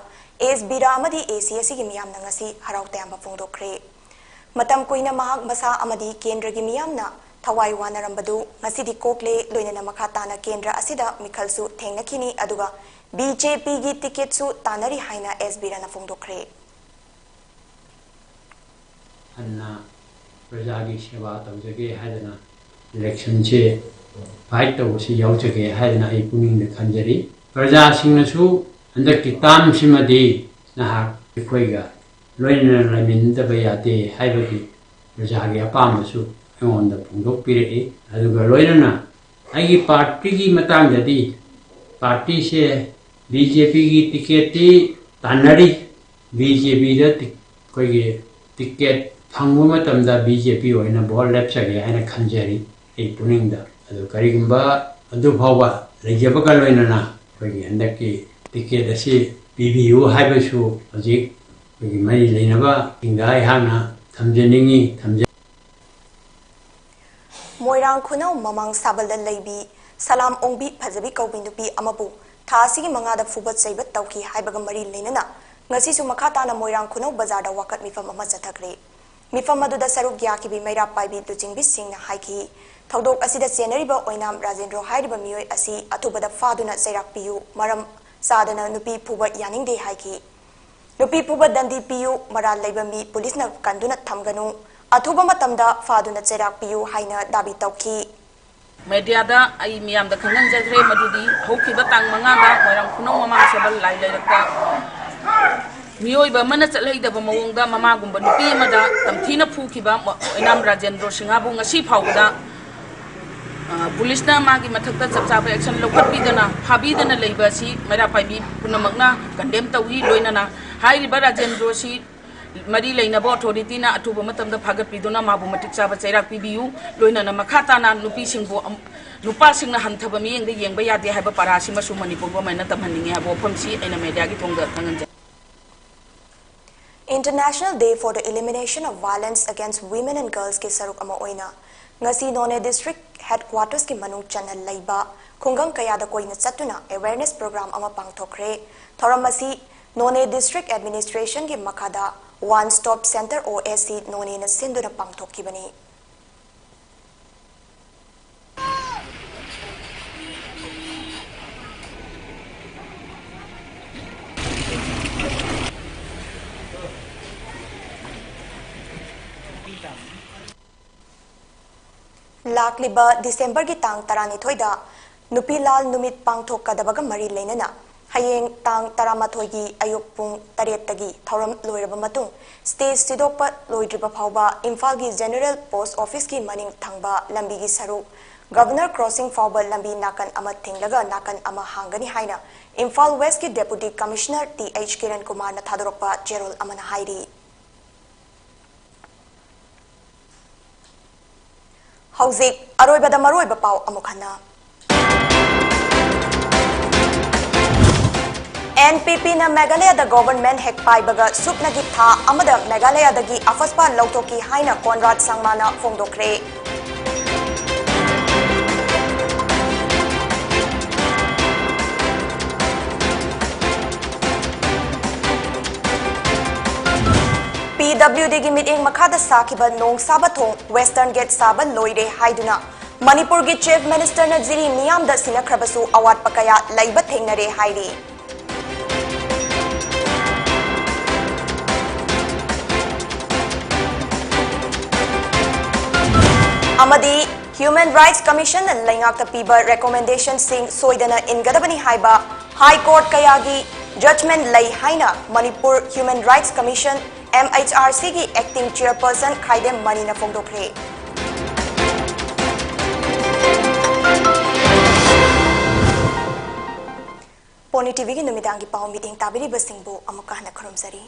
S ꯕꯤꯔꯥ ꯑꯃꯗꯤ A C ꯑꯁꯤꯒꯤ ꯃꯤꯌꯥꯝꯅ ꯉꯁꯤ ꯍꯔꯥꯎ ꯇꯌꯥꯝꯕ ꯐꯣꯡꯗꯣꯛꯈ꯭ꯔꯦ꯫ ꯃꯇꯝ ꯀꯨꯏꯅ ꯃꯍꯥꯛ ꯃꯁꯥ ꯑꯃꯗꯤ ꯀꯦꯟꯗ꯭ꯔꯒꯤ ꯃꯤꯌꯥꯝꯅ ꯊꯋꯥꯏ ꯋꯥꯅꯔꯝꯕꯗꯨ ꯉꯁꯤꯗꯤ ꯀꯣꯛꯂꯦ, ꯂꯣꯏꯅꯅ ꯃꯈꯥ ꯇꯥꯅ ꯀꯦꯟꯗ꯭ꯔ ꯑꯁꯤꯗ ꯃꯤꯈꯜꯁꯨ ꯊꯦꯡꯅꯈꯤꯅꯤ, ꯑꯗꯨꯒ B J P ꯒꯤ ticket ꯁꯨ ꯇꯥꯟꯅꯔꯤ ꯍꯥꯏꯅ S ꯕꯤꯔꯥꯅ ꯐꯣꯡꯗꯣꯛꯈ꯭ꯔꯦ꯫ ꯍꯟꯅ ꯄ꯭ꯔꯖꯥꯒꯤ ꯁꯦꯕꯥ ꯇꯧꯖꯒꯦ ꯍꯥꯏꯗꯅ election ꯁꯦ fight ꯇꯧꯕꯁꯤ ꯌꯥꯎꯖꯒꯦ ꯍꯥꯏꯗꯅ ꯑꯩ ꯄꯨꯛꯅꯤꯡꯗ ꯈꯟꯖꯔꯤ꯫ ꯄ꯭ꯔꯖꯥꯁꯤꯡꯅꯁꯨ ꯍꯟꯗꯛꯀꯤ term ꯁꯤꯃꯗꯤ ꯅꯍꯥꯛ ꯑꯩꯈꯣꯏꯒ ꯂꯣꯏꯅꯅ ꯂꯩꯃꯤꯟꯅꯗꯕ ꯌꯥꯗꯦ ꯍꯥꯏꯕꯒꯤ ꯄ꯭ꯔꯖꯥꯒꯤ ꯑꯄꯥꯝꯕꯁꯨ ꯑꯩꯉꯣꯟꯗ ꯐꯣꯡꯗꯣꯛꯄꯤꯔꯛꯏ꯫ ꯑꯗꯨꯒ ꯂꯣꯏꯅꯅ ꯑꯩꯒꯤ party ꯒꯤ ꯃꯇꯥꯡꯗꯗꯤ, party ꯁꯦ B J P ꯒꯤ ticket ꯇꯤ ꯇꯥꯟꯅꯔꯤ꯫ B J P ꯗ ꯇꯤ-, ꯑꯩꯈꯣꯏꯒꯤ ticket ꯐꯪꯕ ꯃꯇꯝꯗ B J P ꯑꯣꯏꯅ vote ꯂꯦꯞꯆꯒꯦ ꯍꯥꯏꯅ ꯈꯟꯖꯔꯤ ꯑꯩ ꯄꯨꯛꯅꯤꯡꯗ꯫ ꯑꯗꯨ ꯀꯔꯤꯒꯨꯝꯕ ꯑꯗꯨ ꯐꯥꯎꯕ ꯂꯩꯖꯕꯒ ꯂꯣꯏꯅꯅ ꯑꯩꯈꯣꯏꯒꯤ ꯍꯟꯗꯛꯀꯤ ticket ꯑꯁꯤ ꯄꯤꯕꯤꯌꯨ ꯍꯥꯏꯕꯁꯨ ꯍꯧꯖꯤꯛ ꯑꯩꯈꯣꯏꯒꯤ ꯃꯔꯤ ꯂꯩꯅꯕꯁꯤꯡꯗ ꯑꯩꯍꯥꯛꯅ ꯊꯝꯖꯅꯤꯡꯏ, ꯊꯝꯖ- ꯃꯣꯏꯔꯥꯡ ꯈꯨꯅꯧ ꯃꯃꯥꯡ ꯁꯥꯕꯜꯗ ꯂꯩꯕꯤ ꯁꯂꯥꯝ ꯑꯣꯡꯕꯤ ꯐꯖꯕꯤ ꯀꯧꯕꯤ ꯅꯨꯄꯤ ꯑꯃꯕꯨ ꯊꯥ ꯑꯁꯤꯒꯤ ꯃꯉꯥꯗ ꯐꯨꯕ ꯆꯩꯕ ꯇꯧꯈꯤ ꯍꯥꯏꯕꯒ ꯃꯔꯤ ꯂꯩꯅꯅ ꯉꯁꯤꯁꯨ ꯃꯈꯥ ꯇꯥꯅ ꯃꯣꯏꯔꯥꯡ ꯈꯨꯅꯧ ꯕꯖꯥꯔꯗ ꯋꯥꯀꯠ ꯃꯤꯐꯝ ꯑꯃ ꯆꯠꯊꯈ꯭ꯔꯦ꯫ ꯃꯤꯐꯝ ꯑꯗꯨꯗ ꯁꯔꯨꯛ ꯌꯥꯈꯤꯕꯤ ꯃꯩꯔꯥ ꯄꯥꯏꯕꯤ ꯂꯨꯆꯤꯡꯕꯤꯁꯤꯡꯅ ꯍꯥꯏꯈꯤ, ꯊꯧꯗꯣꯛ ꯑꯁꯤꯗ ꯆꯦꯟꯅꯔꯤꯕ ꯑꯣꯏꯅꯥꯝ ꯔꯥꯖꯦꯟꯗ꯭ꯔꯣ ꯍꯥꯏꯔꯤꯕ ꯃꯤꯑꯣꯏ ꯑꯁꯤ ꯑꯊꯨꯕꯗ ꯐꯥꯗꯨꯅ ꯆꯩꯔꯥꯛ ꯄꯤꯌꯨ, ꯃꯔꯝ ꯆꯥꯗꯅ ꯅꯨꯄꯤ ꯐꯨꯕ ꯌꯥꯅꯤꯡꯗꯦ ꯍꯥꯏꯈꯤ꯫ ꯅꯨꯄꯤ ꯐꯨꯕ ꯗꯟꯗꯤ ꯄꯤꯌꯨ, ꯃꯔꯥꯜ ꯂꯩꯕ ꯃꯤ ꯄꯨꯂꯤꯁꯅ ꯀꯟꯗꯨꯅ ꯊꯝꯒꯅꯨ, ꯑꯊꯨꯕ ꯃꯇꯝꯗ ꯐꯥꯗꯨꯅ ꯆꯩꯔꯥꯛ ꯄꯤꯌꯨ ꯍꯥꯏꯅ ꯗꯥꯕꯤ ꯇꯧꯈꯤ꯫ ꯃꯦꯗꯤꯌꯥꯗ ꯑꯩ ꯃꯤꯌꯥꯝꯗ ꯈꯪꯍꯟꯖꯈ꯭ꯔꯦ ꯃꯗꯨꯗꯤ ꯍꯧꯈꯤꯕ ꯇꯥꯡ ꯃꯉꯥꯗ ꯃꯣꯏꯔꯥꯡ ꯈꯨꯅꯧ ꯃꯃꯥꯡ ꯁꯕꯜ ꯂꯥꯏ ꯂꯩꯔꯛꯇ ꯃꯤꯑꯣꯏꯕ ꯑꯃꯅ ꯆꯠꯍꯩꯗꯕ ꯃꯑꯣꯡꯗ ꯃꯃꯥꯒꯨꯝꯕ ꯅꯨꯄꯤ ꯑꯃꯗ ꯇꯝꯊꯤꯅ ꯐꯨꯈꯤꯕ ꯃ-, ꯑꯣꯏꯅꯥꯝ ꯔꯥꯖꯦꯟꯗ꯭ꯔꯣ ꯁꯤꯡꯍꯕꯨ ꯉꯁꯤ ꯐꯥꯎꯕꯗ, ꯑ, ꯄꯨꯂꯤꯁꯅ ꯃꯥꯒꯤ ꯃꯊꯛꯇ ꯆꯞ ꯆꯥꯕ action ꯂꯧꯈꯠꯄꯤꯗꯅ ꯐꯥꯕꯤꯗꯅ ꯂꯩꯕ ꯑꯁꯤ ꯃꯩꯔꯥ ꯄꯥꯏꯕꯤ ꯄꯨꯝꯅꯃꯛꯅ condemn ꯇꯧꯏ꯫ ꯂꯣꯏꯅꯅ ꯍꯥꯏꯔꯤꯕ ꯔꯥꯖꯦꯟꯗ꯭ꯔꯣ ꯑꯁꯤ ꯃꯔꯤ ꯂꯩꯅꯕ authorityꯅ ꯑꯊꯨꯕ ꯃꯇꯝꯗ ꯐꯥꯒꯠꯄꯤꯗꯨꯅ ꯃꯥꯕꯨ ꯃꯇꯤꯛ ꯆꯥꯕ ꯆꯩꯔꯥꯛ ꯄꯤꯕꯤꯌꯨ꯫ ꯂꯣꯏꯅꯅ ꯃꯈꯥ ꯇꯥꯅ ꯅꯨꯄꯤꯁꯤꯡꯕꯨ ꯑꯝ-, ꯅꯨꯄꯥꯁꯤꯡꯅ ꯍꯟꯊꯕ ꯃꯤꯠꯌꯦꯡꯗ ꯌꯦꯡꯕ ꯌꯥꯗꯦ ꯍꯥꯏꯕ ꯄꯔꯥꯁꯤꯃꯁꯨ ꯃꯅꯤꯄꯨꯔ governmentꯅ ꯇꯝꯍꯟꯅꯤꯡꯉꯤ ꯍꯥꯏꯕ ꯋꯥꯐꯝꯁꯤ ꯑꯩꯅ ꯃꯦꯗꯤꯌꯥꯒꯤ ꯊꯣꯡꯗ ꯈꯪꯍꯟꯖꯔꯤ꯫ International Day for the Elimination of Violence Against Women and Girlsꯀꯤ ꯁꯔꯨꯛ ꯑꯃ ꯑꯣꯏꯅ ꯉꯁꯤ ꯅꯣꯅꯦ district headquartersꯀꯤ ꯃꯅꯨꯡ ꯆꯟꯅ ꯂꯩꯕ ꯈꯨꯡꯒꯪ ꯀꯌꯥꯗ ꯀꯣꯏꯅ ꯆꯠꯇꯨꯅ awareness program ꯑꯃ ꯄꯥꯡꯊꯣꯛꯈ꯭ꯔꯦ꯫ ꯊꯧꯔꯝ ꯑꯁꯤ ꯅꯣꯅꯦ district administrationꯒꯤ ꯃꯈꯥꯗ One Stop Center, OSC, ꯅꯣꯅꯦꯅ ꯁꯤꯟꯗꯨꯅ ꯄꯥꯡꯊꯣꯛꯈꯤꯕꯅꯤ꯫ ꯂꯥꯛꯂꯤꯕ Decemberꯒꯤ ꯇꯥꯡ ꯇꯔꯥꯅꯤꯊꯣꯏꯗ ꯅꯨꯄꯤ ꯂꯥꯜ ꯅꯨꯃꯤꯠ ꯄꯥꯡꯊꯣꯛꯀꯗꯕꯒ ꯃꯔꯤ ꯂꯩꯅꯅ ꯍꯌꯦꯡ ꯇꯥꯡ ꯇꯔꯥꯃꯥꯊꯣꯏꯒꯤ ꯑꯌꯨꯛ ꯄꯨꯡ ꯇꯔꯦꯠꯇꯒꯤ ꯊꯧꯔꯝ ꯂꯣꯏꯔꯕ ꯃꯇꯨꯡ, stage ꯊꯤꯗꯣꯛꯄ ꯂꯣꯏꯗ꯭ꯔꯤꯕ ꯐꯥꯎꯕ ꯏꯝꯐꯥꯜꯒꯤ General Post Officeꯀꯤ ꯃꯅꯤꯡ ꯊꯪꯕ ꯂꯝꯕꯤꯒꯤ ꯁꯔꯨꯛ Governor Crossing ꯐꯥꯎꯕ ꯂꯝꯕꯤ ꯅꯥꯀꯟ ꯑꯃ ꯊꯤꯡꯂꯒ ꯅꯥꯀꯟ ꯑꯃ ꯍꯥꯡꯒꯅꯤ ꯍꯥꯏꯅ ꯏꯝꯐꯥꯜ Westꯀꯤ Deputy Commissioner T H Kiran ꯀꯨꯃꯥꯔꯅ ꯊꯥꯗꯣꯔꯛꯄ ꯆꯦꯔꯣꯜ ꯑꯃꯅ ꯍꯥꯏꯔꯤ꯫ ꯍꯧꯖꯤꯛ ꯑꯔꯣꯏꯕꯗ ꯃꯔꯨꯑꯣꯏꯕ ꯄꯥꯎ ꯑꯃꯨꯛ ꯍꯟꯅ꯫ NPPꯅ ꯃꯦꯘꯥꯂꯌꯥꯗ government ꯍꯦꯛ ꯄꯥꯏꯕꯒ ꯁꯨꯞꯅꯒꯤ ꯊꯥ ꯑꯃꯗ ꯃꯦꯘꯥꯂꯌꯥꯗꯒꯤ ꯑꯐꯁꯄꯥ ꯂꯧꯊꯣꯛꯈꯤ ꯍꯥꯏꯅ ꯀꯣꯟꯔꯥꯗ ꯁꯪꯃꯥꯅ ꯐꯣꯡꯗꯣꯛꯈ꯭ꯔꯦ꯫ PWDꯒꯤ ꯃꯤꯠꯌꯦꯡ ꯃꯈꯥꯗ ꯁꯥꯈꯤꯕ ꯅꯣꯡ ꯁꯥꯕ ꯊꯣꯡ Western Gate ꯁꯥꯕ ꯂꯣꯏꯔꯦ ꯍꯥꯏꯗꯨꯅ ꯃꯅꯤꯄꯨꯔꯒꯤ Chief Ministerꯅ ꯖꯤꯔꯤ ꯃꯤꯌꯥꯝꯗ ꯁꯤꯟꯅꯈ꯭ꯔꯕꯁꯨ ꯑꯋꯥꯠꯄ ꯀꯌꯥ ꯂꯩꯕ ꯊꯦꯡꯅꯔꯦ ꯍꯥꯏꯔꯤ꯫ ꯑꯃꯗꯤ Human Rights Commission ꯅ ꯂꯩꯉꯥꯛꯇ ꯄꯤꯕ recommendation ꯁꯤꯡ ꯁꯣꯏꯗꯅ ꯏꯟꯒꯗꯕꯅꯤ ꯍꯥꯏꯕ High Court ꯀꯌꯥꯒꯤ judgment ꯂꯩ ꯍꯥꯏꯅ Manipur Human Rights Commission, M H R C ꯒꯤ acting chairperson ꯈꯥꯏꯗꯦꯝ ꯃꯅꯤꯅ ꯐꯣꯡꯗꯣꯛꯈ꯭ꯔꯦ꯫ ꯄꯣꯅꯤ ꯇꯤ ꯚꯤꯒꯤ ꯅꯨꯃꯤꯗꯥꯡꯒꯤ ꯄꯥꯎ ꯃꯤꯠꯌꯦꯡ ꯇꯥꯕꯤꯔꯤꯕꯁꯤꯡꯕꯨ ꯑꯃꯨꯛꯀ ꯍꯟꯅ ꯈꯨꯔꯨꯝꯖꯔꯤ꯫